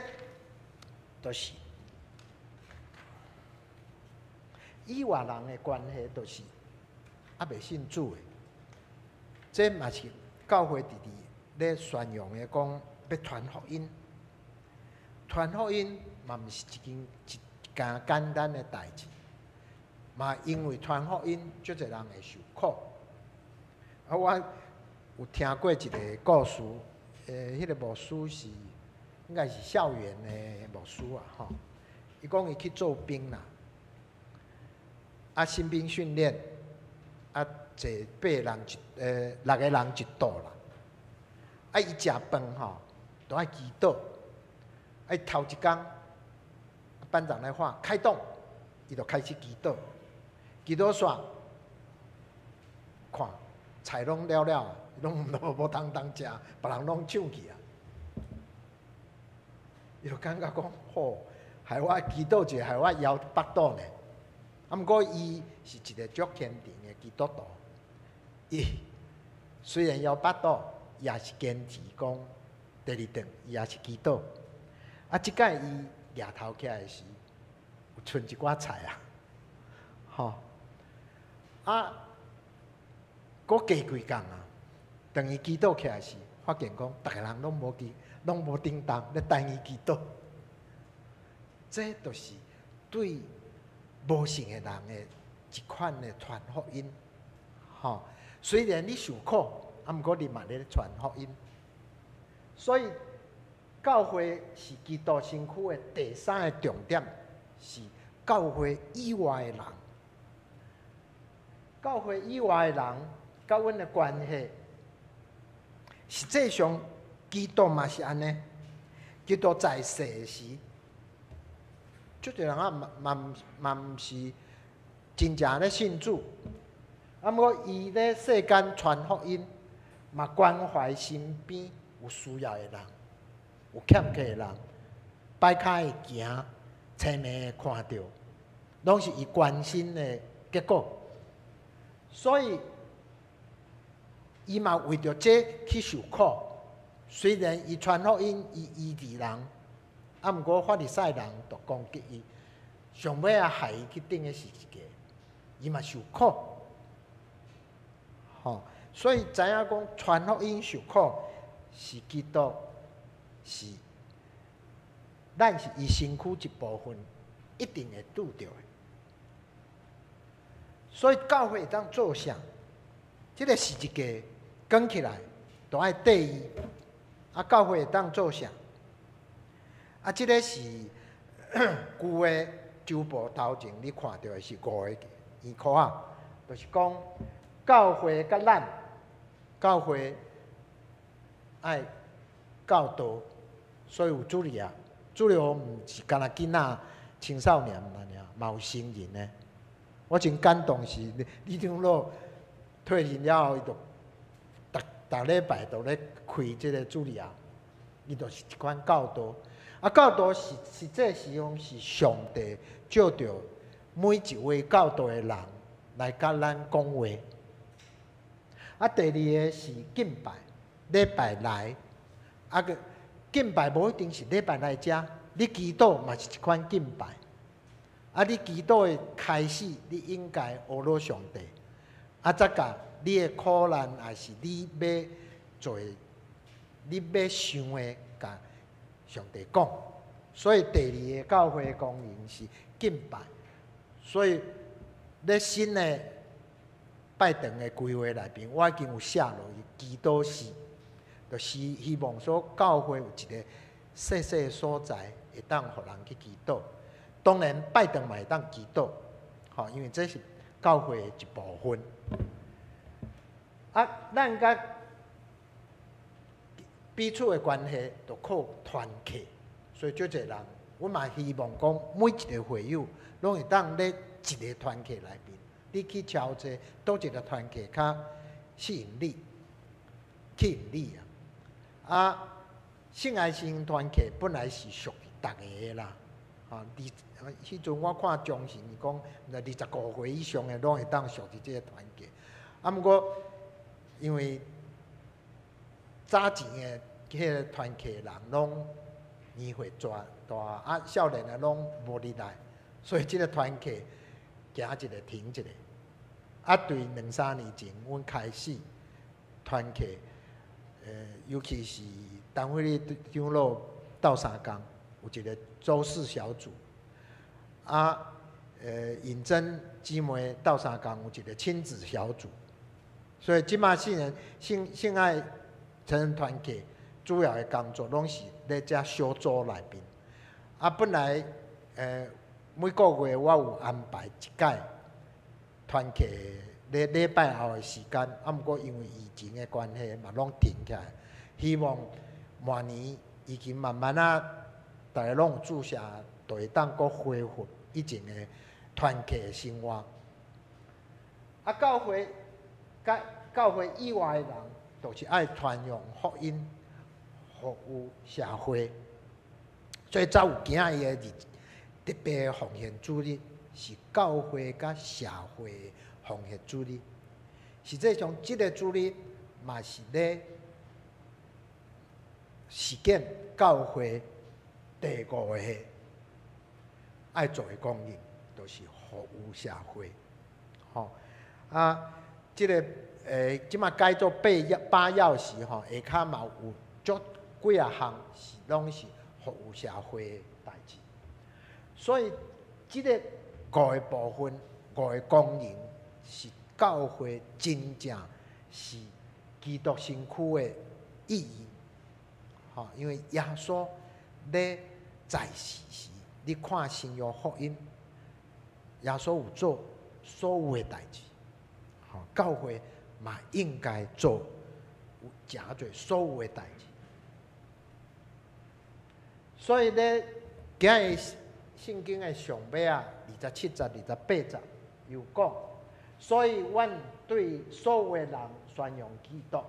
就是以外人的關係，就是猶未信主的，這嘛是教會直直咧宣揚的，講欲傳福音，傳福音嘛毋是一件一件簡單的代誌，嘛因為傳福音，足濟人會受苦。啊，我有聽過一个故事，彼个牧師是應該是校園的牧師啊，吼。伊講伊去做兵啦，啊，新兵訓練，啊，坐八人一六个人一桌啦，啊，伊食飯吼都愛祈禱，啊，頭一工班長來喊開動，伊就開始祈禱，祈禱煞，菜攏了了，攏無通通食，別人攏搶去啊。伊就感覺講，吼，害我祈禱一下，害我枵腹肚呢。啊，毋過伊是一個足虔誠的基督徒，伊雖然枵腹肚，也是堅持講第二頓伊也是祈禱。啊，這擺伊舉頭起來時，有賰一寡菜啊，吼！啊，閣過幾工啊，當伊祈禱起來時，發現講逐个人攏無祈，攏無叮當咧等伊祈禱。這就是對無信的人的一款的傳福音，吼。雖然你受苦，啊，毋過你嘛咧傳福音。所以教會是基督身軀的第三个重點，是教會以外的人。教會以外的人，佮阮的關係，實際上基督嘛是按呢。基督在世時，足濟人啊嘛嘛嘛毋是真正咧信主，啊，毋過伊咧世間傳福音，嘛關懷身邊有需要的人，有欠缺的人，擺跤會行，青盲會看著，攏是伊關心的結果。所以，伊嘛為著這去受苦。雖然伊傳福音，伊醫治人，啊，毋過法利賽人就攻擊伊，上尾仔害伊去釘佇十字架，伊嘛受苦。吼，所以知影講傳福音受苦是基督，是咱是伊身軀一部分，一定會拄著的。所以教會會當做啥？這個十字架扛起來，都愛綴伊。啊，教會會當做啥？啊，這个是舊的周報頭前，你看著的是五个圓箍仔，就是講教會佮咱教會愛教導，所以有主日學，主日學毋是干焦囡仔、青少年爾，嘛有成人的。我真感動是李長老退任了後，伊就逐逐禮拜都咧開這个主日學，伊就是一款教導。啊，教導是實際是講是上帝借著每一位教導的人來佮咱講話。啊，第二个是敬拜，禮拜來，啊閣敬拜無一定是禮拜來遮，你祈禱嘛是一款敬拜。啊，你祈禱的開始，你應該呵咾上帝。啊，再共你的苦難，抑是你欲做的，你欲想的，共上帝講。所以第二个教會功能是敬拜。所以咧新的拜堂的規劃內面，我已經有寫落去祈禱室，就是希望說教會有一個細細的所在，會當予人去祈禱。當然拜堂嘛會當祈禱，吼，因為這是教會的一部分。啊，咱佮彼此的關係就靠團契，所以足濟人，阮嘛希望講每一個會友攏會當咧一个團契內面，你去敲者佗一个團契較吸引力，吸引力啊！啊，聖愛心團契本來是屬於逐个的啦，啊，二彼陣我看章程伊講，25歲以上的攏會當屬佇這个團契，啊，毋過因為早前的彼个團契人攏年歲大大，啊，少年的攏無入來，所以這个團契行一个停一个。啊，對兩三年前，阮開始團契，尤其是陳惠麗長老鬥相共，有一个周四小組，啊，尹真姊妹鬥相共有一个親子小組，所以這馬聖人聖聖愛成人團契主要的工作攏是咧遮小組內面。啊，本來每个月我有安排一擺團契咧禮拜後的時間，啊，毋過因為疫情的關係，嘛攏停起來。希望明年已經慢慢仔，逐个攏有注射，就會當閣恢復以前的團契的生活。啊，教會佮教會以外的人，就是愛傳揚福音，服務社會。所以才有今仔日的日特別奉獻主日，是教會佮社會奉獻主日。實際上，這个主日嘛是咧實踐教會第五个愛做的功能，就是服務社會。吼啊，這个這馬改做八鑰匙吼，下跤嘛有足幾仔項是攏是服務社會的代誌。所以，這个五个部分、五个功能是教會真正是基督身軀的意義。吼，因為耶穌咧在世時，你看新約福音，耶穌有做所有的代誌，吼，教會嘛應該做有誠濟所有的代誌。所以咧，今日聖經的上尾啊，27節、28節有講，所以阮對所有的人宣揚基督，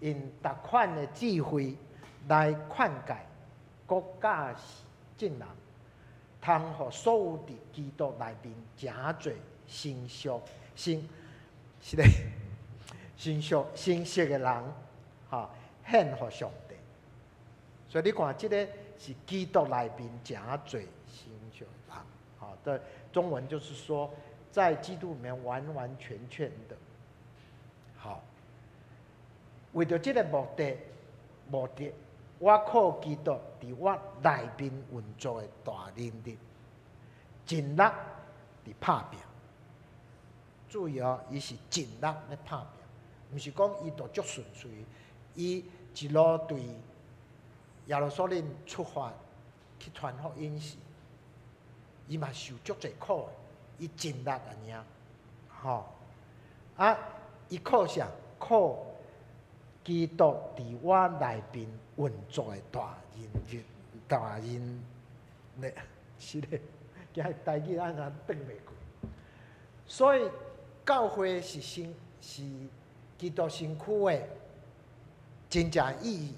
用逐款的智慧來勸誡、閣教示眾人，通予所有佇基督內面誠濟成熟、成是咧成熟、成熟的人，吼，獻予上帝。所以你看，這个是基督內面誠濟成熟的人，吼，的中文就是說，在基督裡面完完全全的，好，為著這个目的，我靠基督佇我內面運作的大能力，盡力佇拍拚。注意哦，伊是盡力咧拍拚，毋是講伊就足順遂，伊一路對耶路撒冷出發去傳福音時，伊嘛受足濟苦的，伊盡力按呢，吼啊！伊靠啥？靠基督佇我內面運作的大能力，大能力是咧，今日台語按怎轉袂過？所以教會是身是基督身軀的真正意義。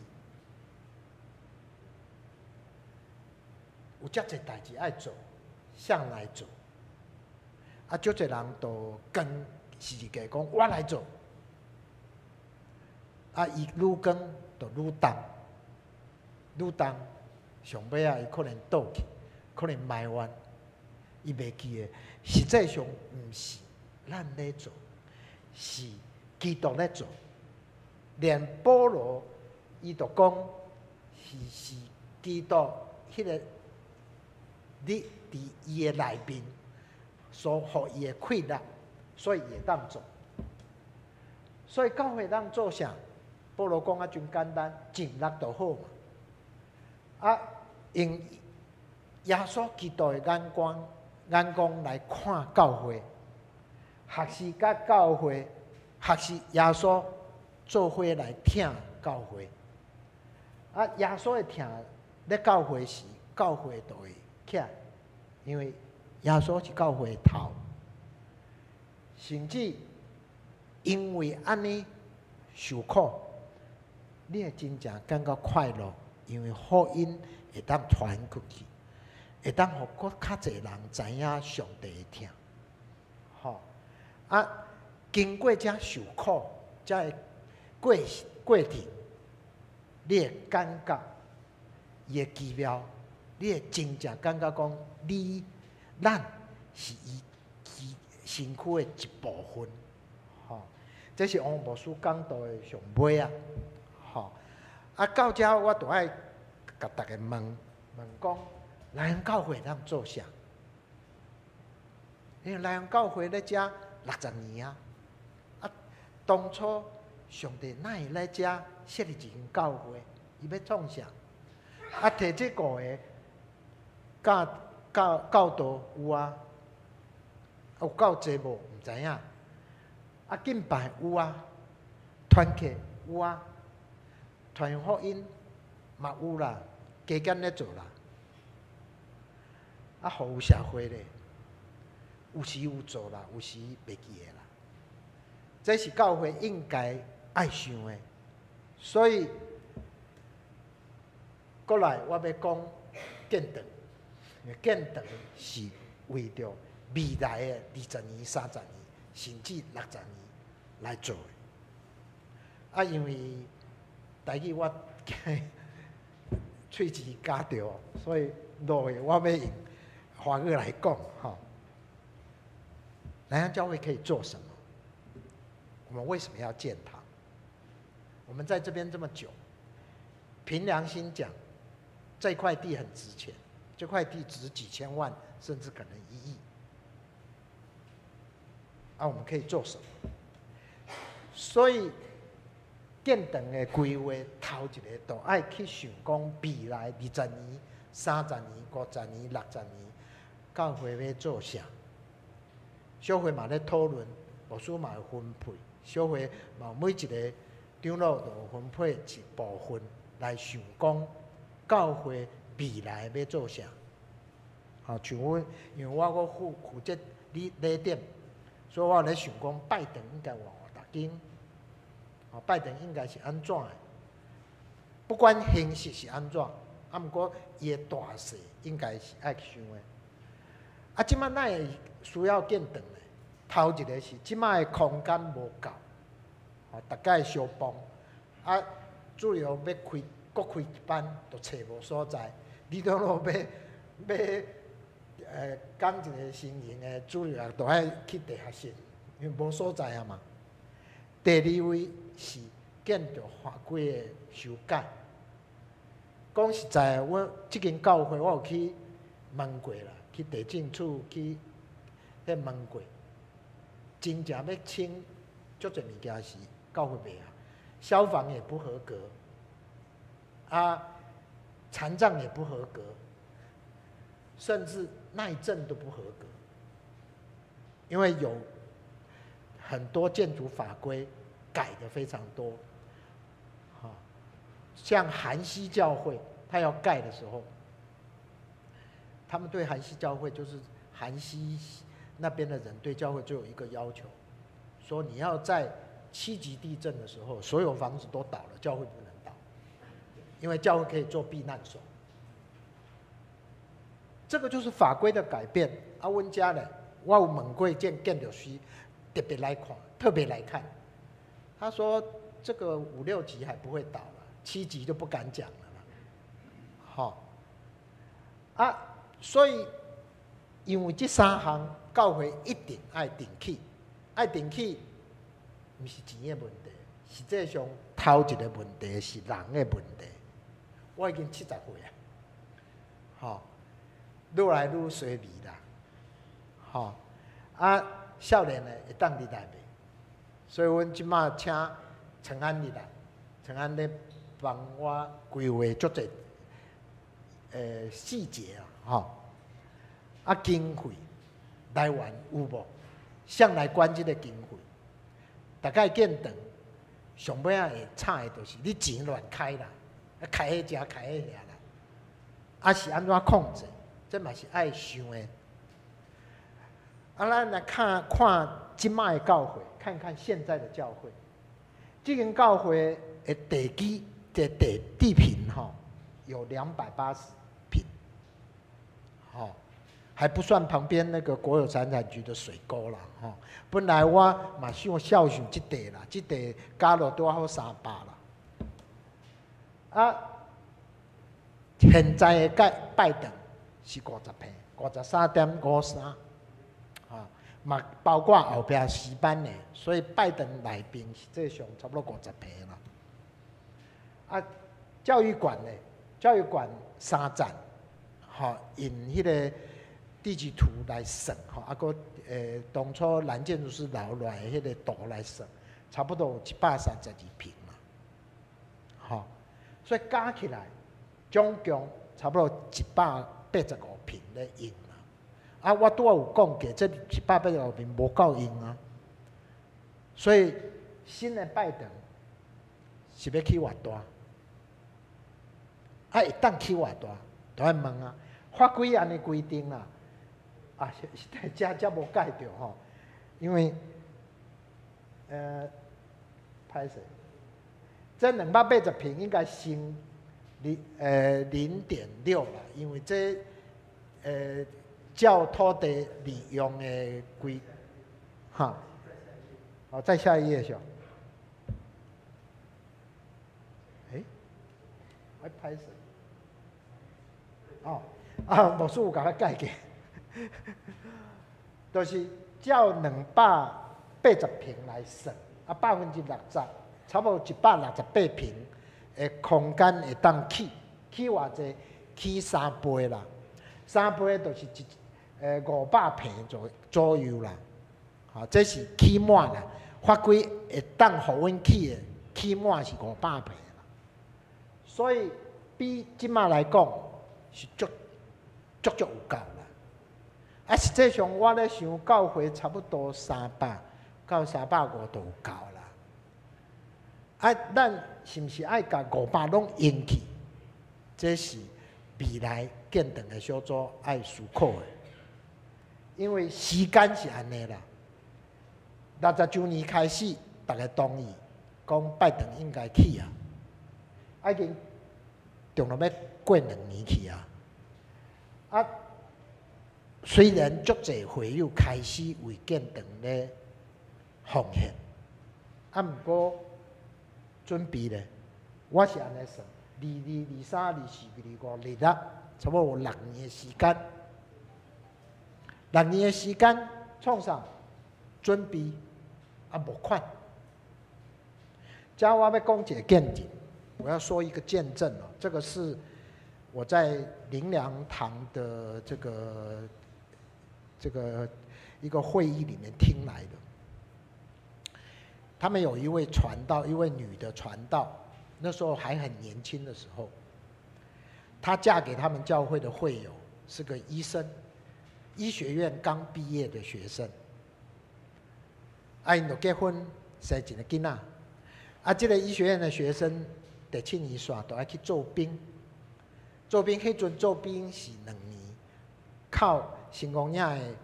有遮濟代誌愛做，誰來做？啊，足濟人都扛十字架講我來做。啊，伊愈扛就愈重，愈重，上尾仔伊可能倒去，可能埋怨，伊袂記得。實際上毋是咱咧做，是基督咧做。連保羅伊就講是基督彼个你佇伊的內面所予伊的氣力，所以伊會當做。所以教會當做啥？保羅講啊，真簡單，盡力就好嘛。啊，用耶穌基督的眼光來看教會，學習佮教會，學習耶穌做伙來疼教會。啊，耶穌的疼咧教會時，教會就會起來，因為耶穌是教會的頭。甚至因為按呢受苦，你會真正感覺快樂，因為福音會當傳出去，會當予閣較濟人知影上帝的疼。吼啊，經過這受苦，這个過程，你會感覺伊的奇妙，你會真正感覺講，你咱是伊身軀的一部分。吼，這是王牧師講道的上尾啊。吼，啊，到這我就愛共大家問問講，來恩教會當做啥？因為來恩教會咧遮60年啊，啊，當初上帝哪會來遮設立一間教會？伊欲創啥？啊，提這五个教導有啊，有夠濟無？毋知影。啊，敬拜有啊，團契有啊，傳福音嘛有啦，加減咧做啦。啊，服務社會咧，有時有做啦，有時袂記得啦。這是教會應該愛想的。所以，過來我欲講建堂，建堂是為著未來的20年、30年，甚至60年來做的。啊，因為台語我喙齒咬著，所以落去我欲用華語來講吼。南洋教會可以做什麼？我們為什麼要建堂？我們在這邊這麼久，憑良心講，這塊地很值錢，這塊地值幾千萬，甚至可能1億。啊，我們可以做什麼？所以建堂的規劃頭一个，就愛去想講未來二十年、30年、50年、60年，教會欲做啥？小會嘛咧討論，牧師嘛會分配，小會嘛每一个長老都分配一部分來想講教會未來欲做啥？吼，像阮，因為我閣負責禮禮典，所以我咧想講拜堂應該換偌大間，吼，拜堂應該是按怎的？不管形式是按怎，啊，毋過伊的大細應該是愛想的。啊，這擺哪會需要建堂呢？頭一个是這擺的空間無夠，吼，逐家相幫，啊，主要欲開，閣開一班，就揣無所在。你都若欲講一个新型的主日學，都愛去地下室，因為無所在啊嘛。第二位是建築法規的修改。講實在，阮這間教會我有去問過啦，去地政處去彼問過，真正欲清足濟物件是教會袂啊，消防也不合格，啊，殘障也不合格，甚至耐震都不合格，因為有很多建築法規改得非常多，哈，像韓西教會，他要蓋的時候，他們對韓西教會就是韓西那邊的人對教會就有一個要求，說你要在7級地震的時候，所有房子都倒了，教會不能倒，因為教會可以做避難所。這個就是法規的改變。啊，阮遮咧，我有問過建築師，特別來看，特別來看，他說這個五六級還不會倒了，7級就不敢講了啦。好，啊，所以因為這三項教會一定愛重起，愛重起，毋是錢的問題，實際上頭一個問題是人的問題。我已經70歲啊，吼，愈來愈衰微啦，吼，啊，少年的會當入來袂？所以阮這馬請陳安入來，陳安咧幫我規劃足濟細節啊，吼，啊，經費來源有無？誰來管這个經費？大概建堂上尾仔會慘的，就是你錢亂開啦，啊，開彼遮開彼遐啦，啊是按怎控制？這嘛是愛想的。啊，咱來看看這擺的教會，看看現在的教會，這間教會的地基的地坪吼，有280坪，吼，還不算旁邊那個國有財產局的水溝啦，吼。本來我嘛想孝順這地啦，這地加落拄好300啦。啊，現在的蓋拜堂是50坪，53.53，啊，嘛包括後壁詩班的，所以拜堂內邊實際上差不多50坪啦。啊，教育館呢？教育館三層，吼，用彼个地籍圖來算，吼，啊，閣當初藍建築師留落來的彼个圖來算，差不多有132坪啦，吼，所以加起來總共差不多185坪咧用啦。啊，我拄仔有講過，這185坪無夠用啊，所以新的拜堂是欲起偌大？啊，會當起偌大？都愛問啊。法規按呢規定啦，啊，實在遮遮無蓋著吼，因為歹勢，這280坪應該乘0.6啦，因為這照土地利用的規，哈，好，再下一頁小。欸，愛歹勢。哦，啊，牧師有共我改過，就是照280坪來算，啊，60%，差不多168坪的空間會當起，起偌濟？起三倍啦，三倍就是500坪左右啦。吼，這是起滿啦，法規會當予阮起的，起滿是五百坪啦。所以比這馬來講是足足足有夠啦。啊，實際上我咧想，教會差不多300到350就有夠啦。啊，咱是毋是愛共500攏用去？這是未來建堂的小組愛思考的，因為時間是按呢啦。60周年開始，逐家同意講拜堂應該起啊，已經中了欲過2年去啊。啊，雖然足濟會友開始為建堂咧奉獻，啊，毋過準備咧，我是按呢算，22、23、24、25、26，差不多有六年的時間。六年的時間創啥？準備啊，募款。這我欲講一個見證，我要說一個見證哦。這個是我在靈糧堂的這個一個會議裡面聽來的。他們有一位傳道，一位女的傳道，那時候還很年輕的時候，她嫁給他們教會的會友是個醫生，醫學院剛畢業的學生。啊，𪜶就結婚生一個囡仔。啊，這個醫學院的學生第七年煞就愛去做兵，做兵彼陣做兵是2年，扣成功嶺的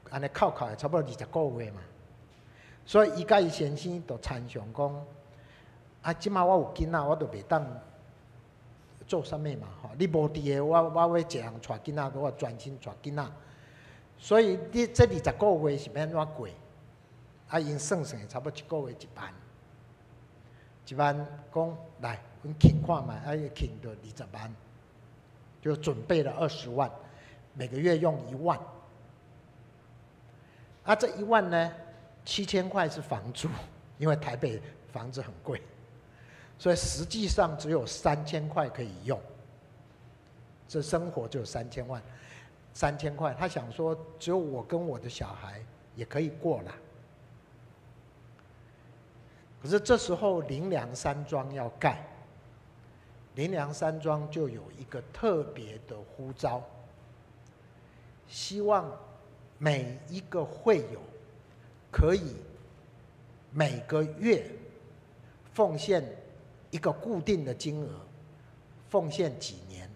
按呢扣扣的差不多20個月嘛。所以伊佮伊先生就參詳講，啊，這馬我有囡仔，我就袂當做啥物嘛吼。你無佇的，我欲一個人帶囡仔，我專心帶囡仔。所以你這20個月是欲按怎過？啊，𪜶算算，差不多一個月1萬，1萬講來，阮傾看覓，啊，伊傾著20萬，就準備了20萬，每個月用一萬。啊，這一萬呢，7000塊是房租，因為台北房子很貴，所以實際上只有三千塊可以用。這生活就3000萬，三千塊，他想說只有我跟我的小孩也可以過了。可是這時候靈糧山莊要蓋，靈糧山莊就有一個特別的呼召，希望每一個會友可以每個月奉獻一個固定的金額，奉獻幾年，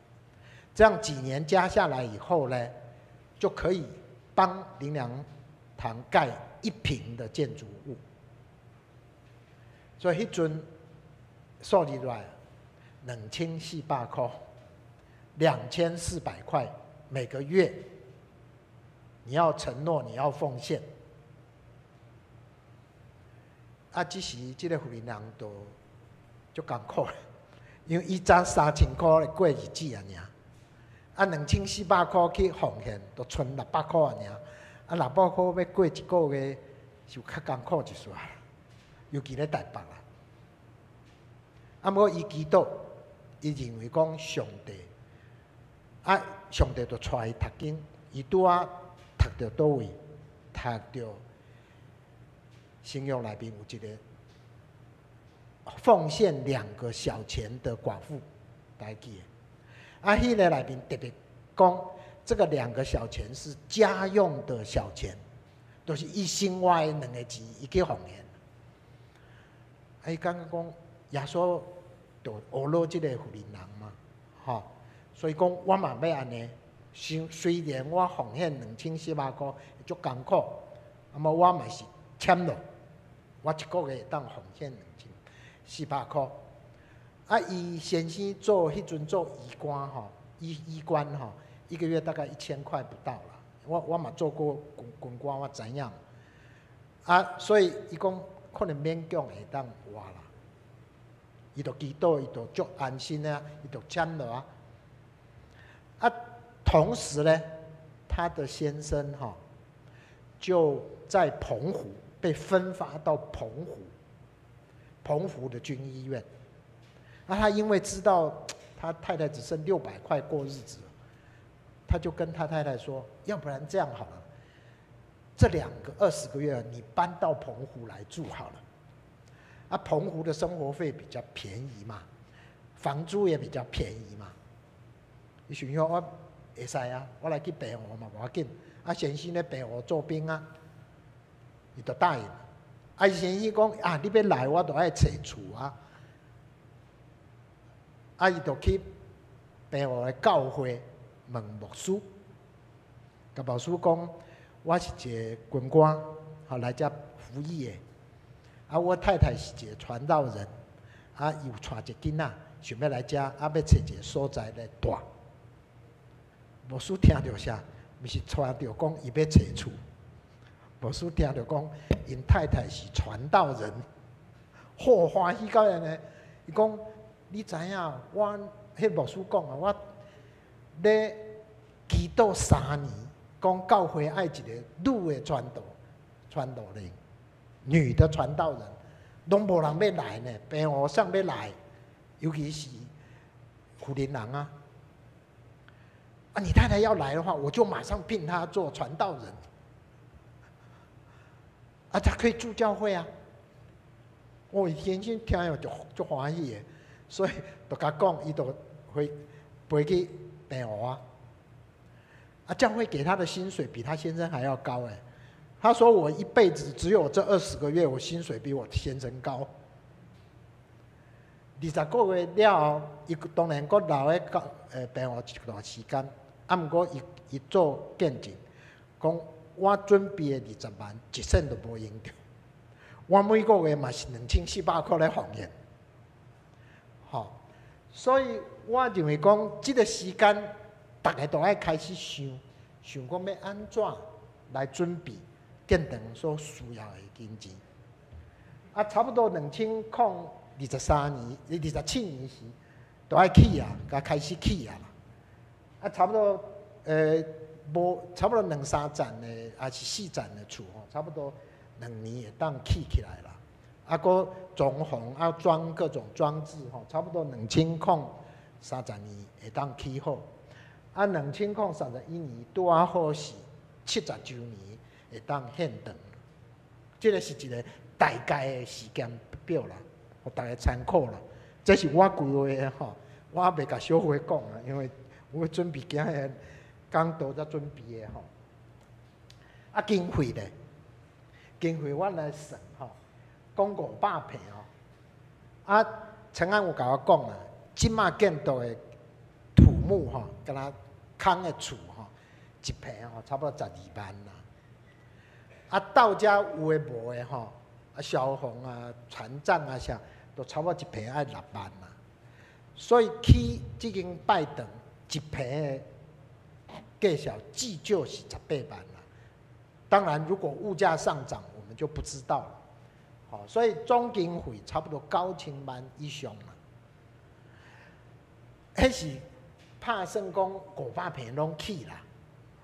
這樣幾年加下來以後呢，就可以幫靈糧堂蓋一坪的建築物。所以彼陣數字來2400塊，2400塊每個月，你要承諾你要奉獻。啊，這時這個婦人就足艱苦，因為伊早3000塊咧過日子爾，啊，2400塊去奉獻，就賰600塊爾，啊，600塊欲過一個月就較艱苦一絲，尤其咧台北啦。啊，毋過伊祈禱，伊認為講上帝，啊，上帝就帶伊讀經，伊拄仔讀著佗位，讀著新約內面有一個奉獻兩個小錢的寡婦，大家記得？啊，彼個內面特別講，這個兩個小錢是家用的小錢，就是伊生活的兩個錢，伊去奉獻。啊，伊感覺講耶穌就學了這個婦人嘛，吼，所以講我嘛欲按呢，雖然我奉獻2400塊足艱苦，啊麼我嘛是簽落。我一個月會當奉獻2400箍。啊，伊先生做彼陣做醫官吼，醫官吼，一個月大概1000塊不到啦。我嘛做過軍官，我知影。啊，所以伊講可能勉強會當活啦。伊就祈禱，伊就足安心啊，伊就簽落啊。啊，同時呢，他的先生哈就在澎湖被分發到澎湖，澎湖的軍醫院。啊，他因為知道他太太只剩600塊過日子，他就跟他太太說：“要不然這樣好了，這兩個20個月你搬到澎湖來住好了。啊，澎湖的生活費比較便宜嘛，房租也比較便宜嘛。伊想說我會使啊，我來去澎湖嘛，無要緊。啊，先生咧澎湖做兵啊，伊就答應。啊，伊先生講啊，你欲來我就愛揣厝啊。啊，伊就去澎湖的教會問牧師，共牧師講，我是一個軍官，予來遮服役的。啊，我太太是一個傳道人，啊，伊有帶一個囡仔，想欲來遮，啊，欲揣一個所在來蹛。牧師聽著啥？毋是聽著講伊欲揣厝，牧師聽著講，𪜶太太是傳道人，好歡喜到按呢。伊講，你知影？我彼牧師講啊，我咧祈禱3年，講教會愛一個女的傳道人，女的傳道人，攏無人欲來呢。澎湖啥欲來，尤其是婦人人啊。啊，你太太要來的話，我就馬上聘她做傳道人。啊，她可以住教會啊。我先生聽了就足歡喜的。所以就共講，伊就會飛去澎湖啊。啊，教會給他的薪水比他先生還要高哎。他說我一輩子只有這20個月，我薪水比我先生高。20個月了後，伊當然閣留佇教澎湖一段時間。啊，毋過伊伊做見證，講我準備的20萬一仙都無用著。我每個月嘛是2400塊咧奉獻。吼，所以我認為講，這個時間，逐家都愛開始想，想講欲按怎來準備建堂所需要的金錢。啊，差不多2023年、27年時，都愛起啊，共開始起啊。啊，差不多，無差不多兩三層的，抑是四層的厝吼，差不多2年會當起起來啦。啊，閣裝潢啊，裝各種裝置吼，差不多2030年會當起好。啊，2031年拄仔好是70週年會當獻堂。這個是一個大概的時間表啦，予大家參考啦。這是我規劃的吼，我猶未共小會講啊，因為我準備今日講道才準備的吼。啊，經費咧，經費我來算吼，講500坪吼。啊，陳安有共我講啊，這馬建築的土木吼，敢若空的厝吼，一坪吼差不多12萬啦。啊，到遮有的無的吼，啊，消防啊、殘障啊啥，都差不多一坪愛6萬啦。所以起這間拜堂一坪的價數至少是18萬啦。當然，如果物價上漲，我們就不知道了。好，所以總經費差不多9000萬以上啦。彼是拍算講500坪攏起啦。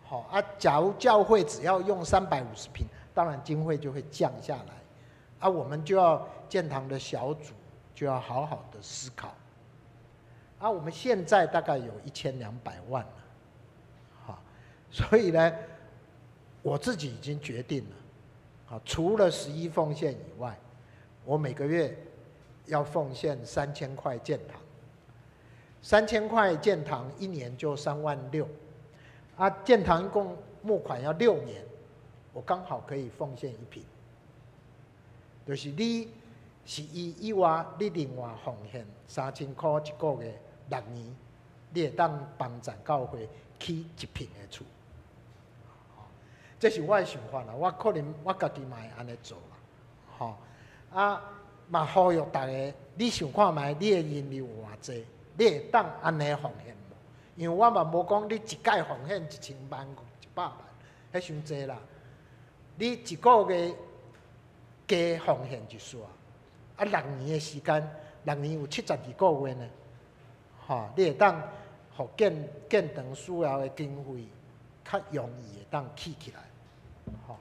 好啊，假如教會只要用350坪，當然經費就會降下來。啊，我們就要建堂的小組就要好好的思考。啊，我們現在大概有1200萬了，好，所以呢，我自己已經決定了，啊，除了十一奉獻以外，我每個月要奉獻三千塊建堂，三千塊建堂一年就3萬6，啊，建堂一共募款要6年，我剛好可以奉獻1坪，就是你十一以外，你另外奉獻三千塊一個月。6年，你會當幫贊教會起一坪的厝，這是我的想法啦。我可能我家己嘛會按呢做啦，吼。啊，嘛呼籲逐家，你想看覓，你的能力有偌濟，你會當按呢奉獻無？因為我嘛無講你一擺奉獻1000萬、100萬，彼傷濟啦。你一個月加奉獻一束，啊，六年的時間，六年有72個月呢，吼，你會當予建建堂需要的經費較容易會當起起來，吼。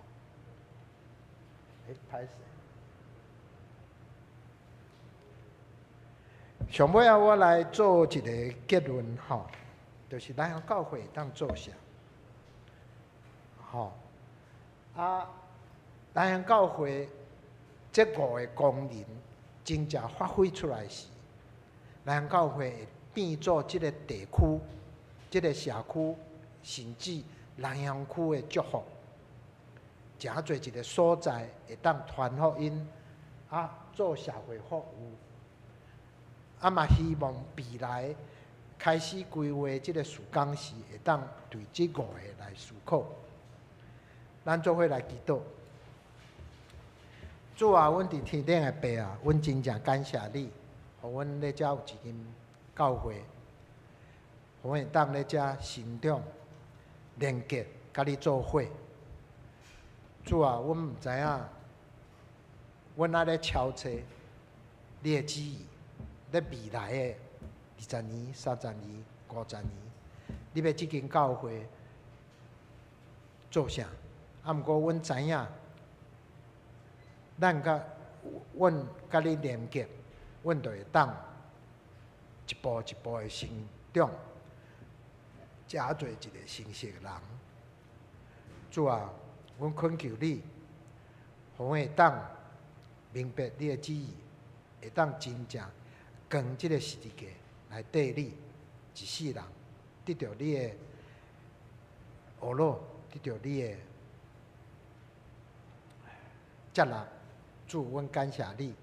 欸，歹勢。上尾仔，我來做一個結論，吼，就是咱教會會當做啥？吼，啊，咱教會這五个功能真正發揮出來時，咱教會會變做這个地區、這个社區，甚至南洋區的祝福，誠濟一个所在會當傳福音，啊，做社會服務。啊嘛，希望未來開始規劃這个事工時，會當對這五个來思考。咱做伙來祈禱。主啊，阮佇天頂的爸啊，阮真正感謝你，予阮咧遮有一間教會，予阮會當咧遮成長、連結，佮你做伙。主啊，阮毋知影，阮愛咧敲揣你的旨意，咧未來的20年、30年、50年，你欲這間教會做啥？啊，毋過阮知影，咱佮阮佮你連結，阮就會當一步一步的成長，成做一个成熟的人。主啊，阮懇求你，予阮會當明白你的旨意，會當真正扛這个十字架來綴你一世人，得著你的呵咾，得著你的接納。主，阮感謝你，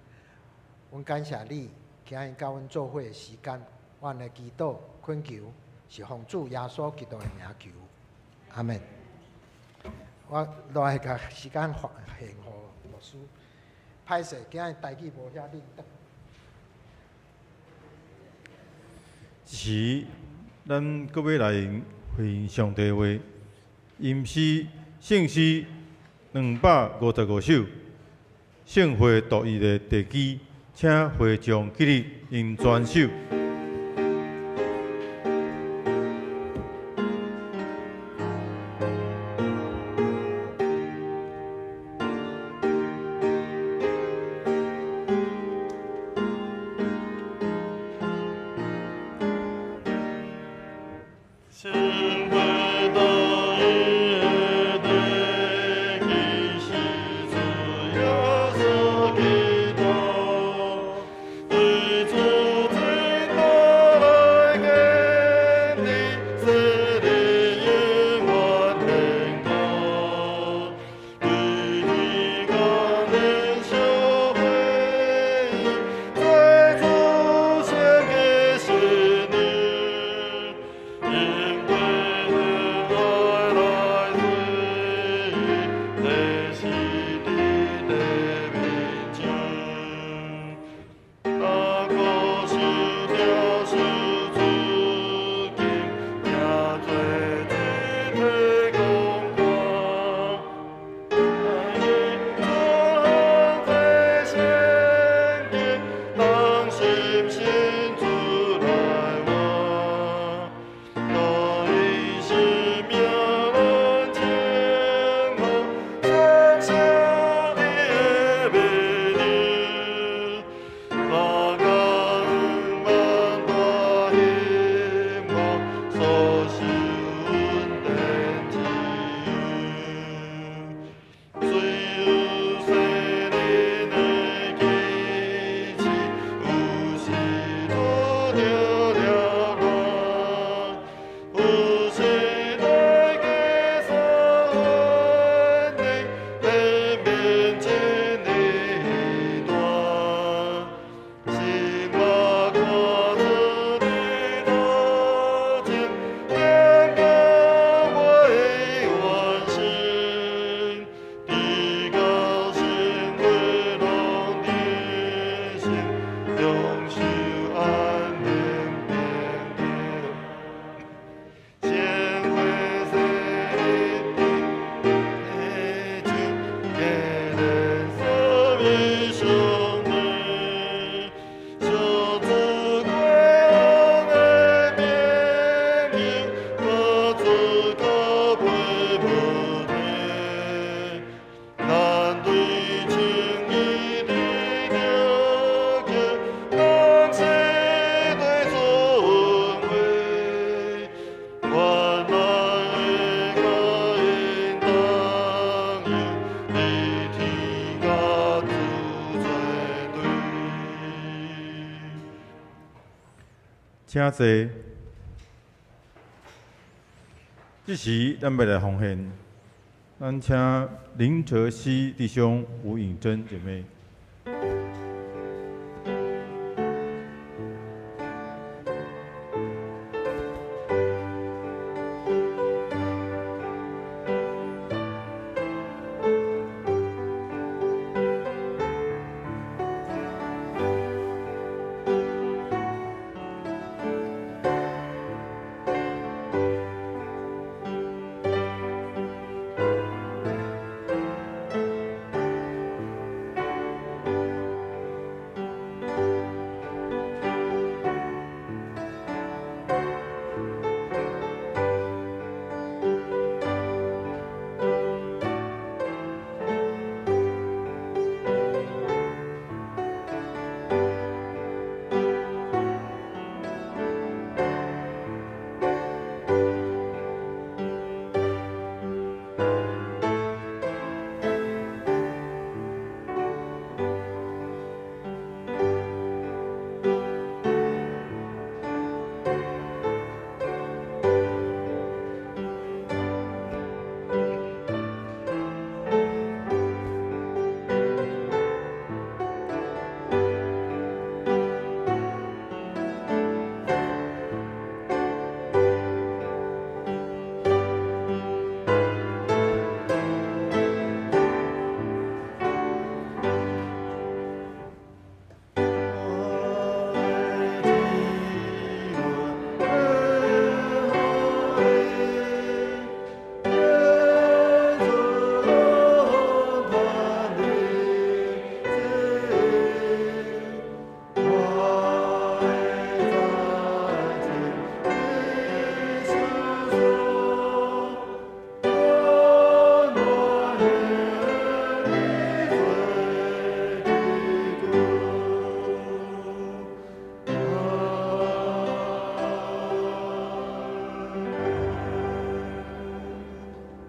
阮感謝你，今日佮阮做伙的時間，阮的祈禱懇求是奉主耶穌基督的名求，阿們。我落來共時間還予牧師。歹勢，今日台語無遐輪轉。這時，咱閣欲來回應上帝話，吟詩聖詩255首，聖會獨一的地基，請會眾起立，用全首。聖會獨一的地基是主耶穌基督，對主請坐。這時，咱欲來奉獻，咱請林哲熙弟兄、吳穎珍姐妹。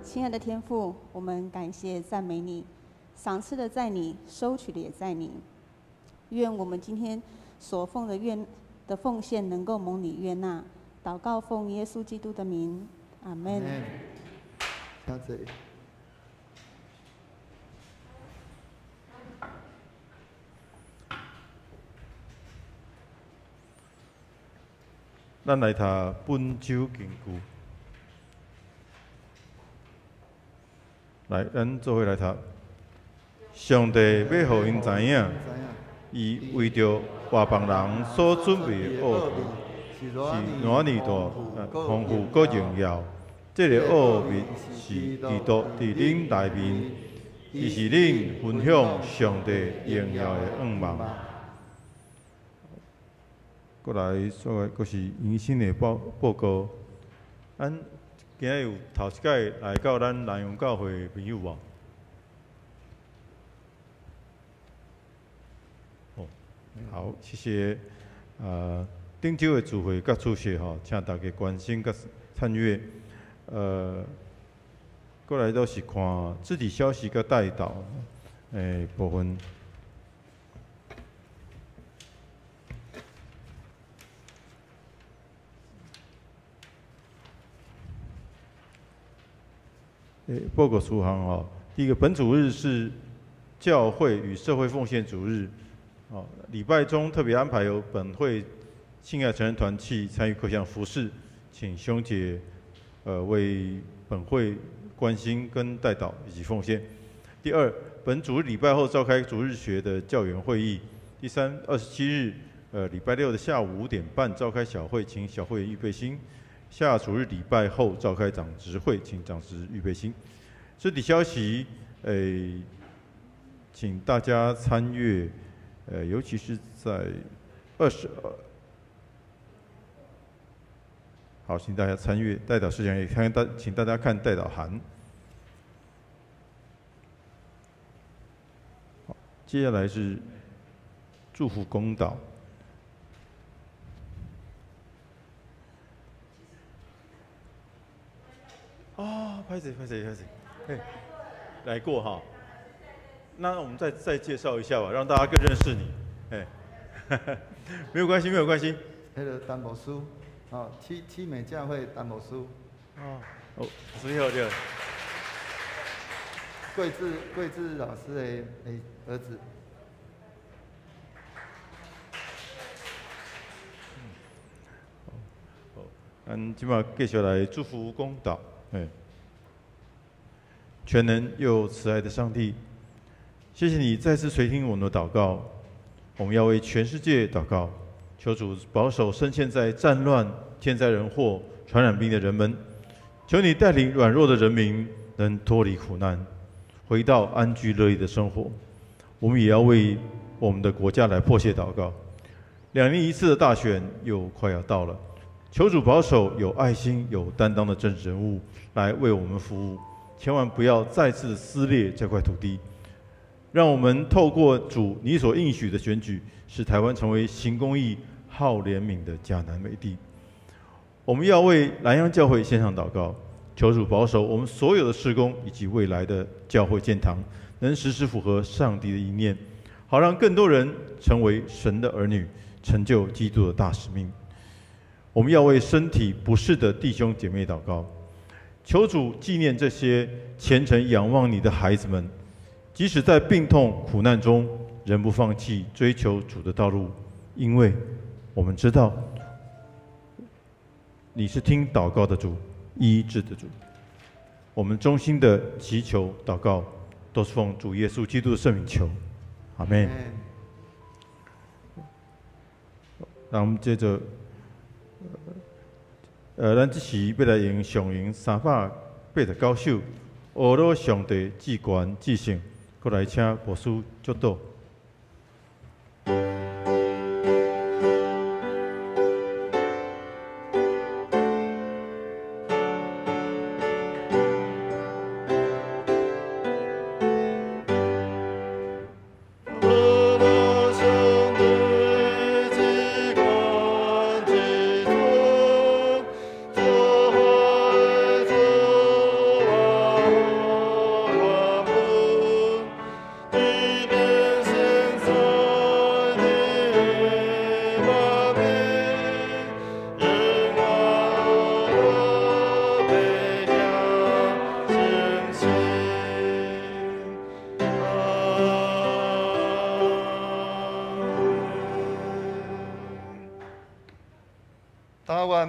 親愛的天父，我們感謝讚美你，賞賜的在你，收取的也在你。願我們今天所奉的願的奉獻能夠蒙你悅納。禱告奉耶穌基督的名，阿門。請坐。咱來讀本週金句。來，咱做伙來讀。上帝欲予𪜶知影，伊為著外邦人所準備的奧秘是偌爾大、豐富閣榮耀。這个奧秘是基督佇恁內面，伊是恁分享上帝榮耀的向望。閣來，煞來閣是迎新的報告。咱今日有頭一擺來到咱南洋教會的朋友無？哦，好，謝謝。頂週的聚會佮出席吼，請大家關心佮參與。閣來都是看肢體消息佮代禱部分。報告事項吼，第一個，本主日是教會與社會奉獻主日，哦，禮拜中特別安排由本會親愛成人團契參與各項服事，請兄姐，為本會關心跟代禱以及奉獻。第二，本主日禮拜後召開主日學的教員會議。第三，27日，禮拜六的下午5點半召開小會，請小會員預備心。下主日禮拜後召開長執會，請長執預備心。這裡消息，請大家參閱，尤其是在22，好，請大家參閱代禱事項，也看大，請大家看代禱函。好，接下來是祝福公禱。哦，拍謝拍謝拍謝，嘿，來過哈。那我們再介紹一下吧，讓大家更認識你。哎，沒有關係，沒有關係。彼个陈牧师，吼，七美教会陈牧师。哦，哦，师好对。桂智老师的儿子。好，咱这马继续来祝福公道。哎，全能又慈爱的上帝，谢谢你再次垂听我们的祷告。我们要为全世界祷告，求主保守深陷在战乱、天灾人祸、传染病的人们，求你带领软弱的人民能脱离苦难，回到安居乐业的生活。我们也要为我们的国家来迫切祷告。2年一次的大选又快要到了，求主保守有爱心、有担当的政治人物来为我们服务，千万不要再次撕裂这块土地。让我们透过主你所应许的选举，使台湾成为行公义、好怜悯的迦南美地。我们要为南洋教会献上祷告，求主保守我们所有的事工以及未来的教会建堂，能时时符合上帝的意念，好让更多人成为神的儿女，成就基督的大使命。我们要为身体不适的弟兄姐妹祷告，求主纪念这些虔诚仰望你的孩子们，即使在病痛苦难中，仍不放弃追求主的道路，因为我们知道你是听祷告的主，医治的主。我们衷心的祈求祷告，都是奉主耶稣基督的圣名求，阿门。那我们接着，咱这时欲来用上咏389首，呵咾上帝至悬至圣，阁来请牧师祝祷。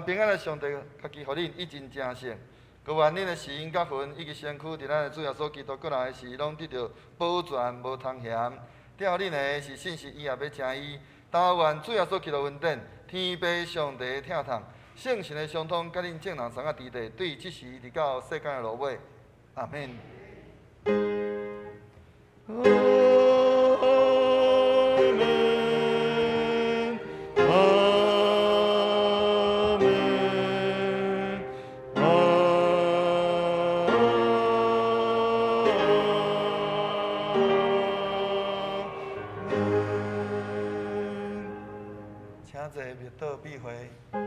平安的上帝，家己予恁一真正圣，阁愿恁的心佮魂以及身躯，伫咱的主耶稣基督阁来时，拢得著保全，无通嫌。疼恁的是信实，伊也欲成伊。但愿主耶稣基督恩典，天父上帝的疼痛，圣神的相通，佮恁众人三个伫地，对这时直到世间的落尾。阿免。请坐，默祷闭会。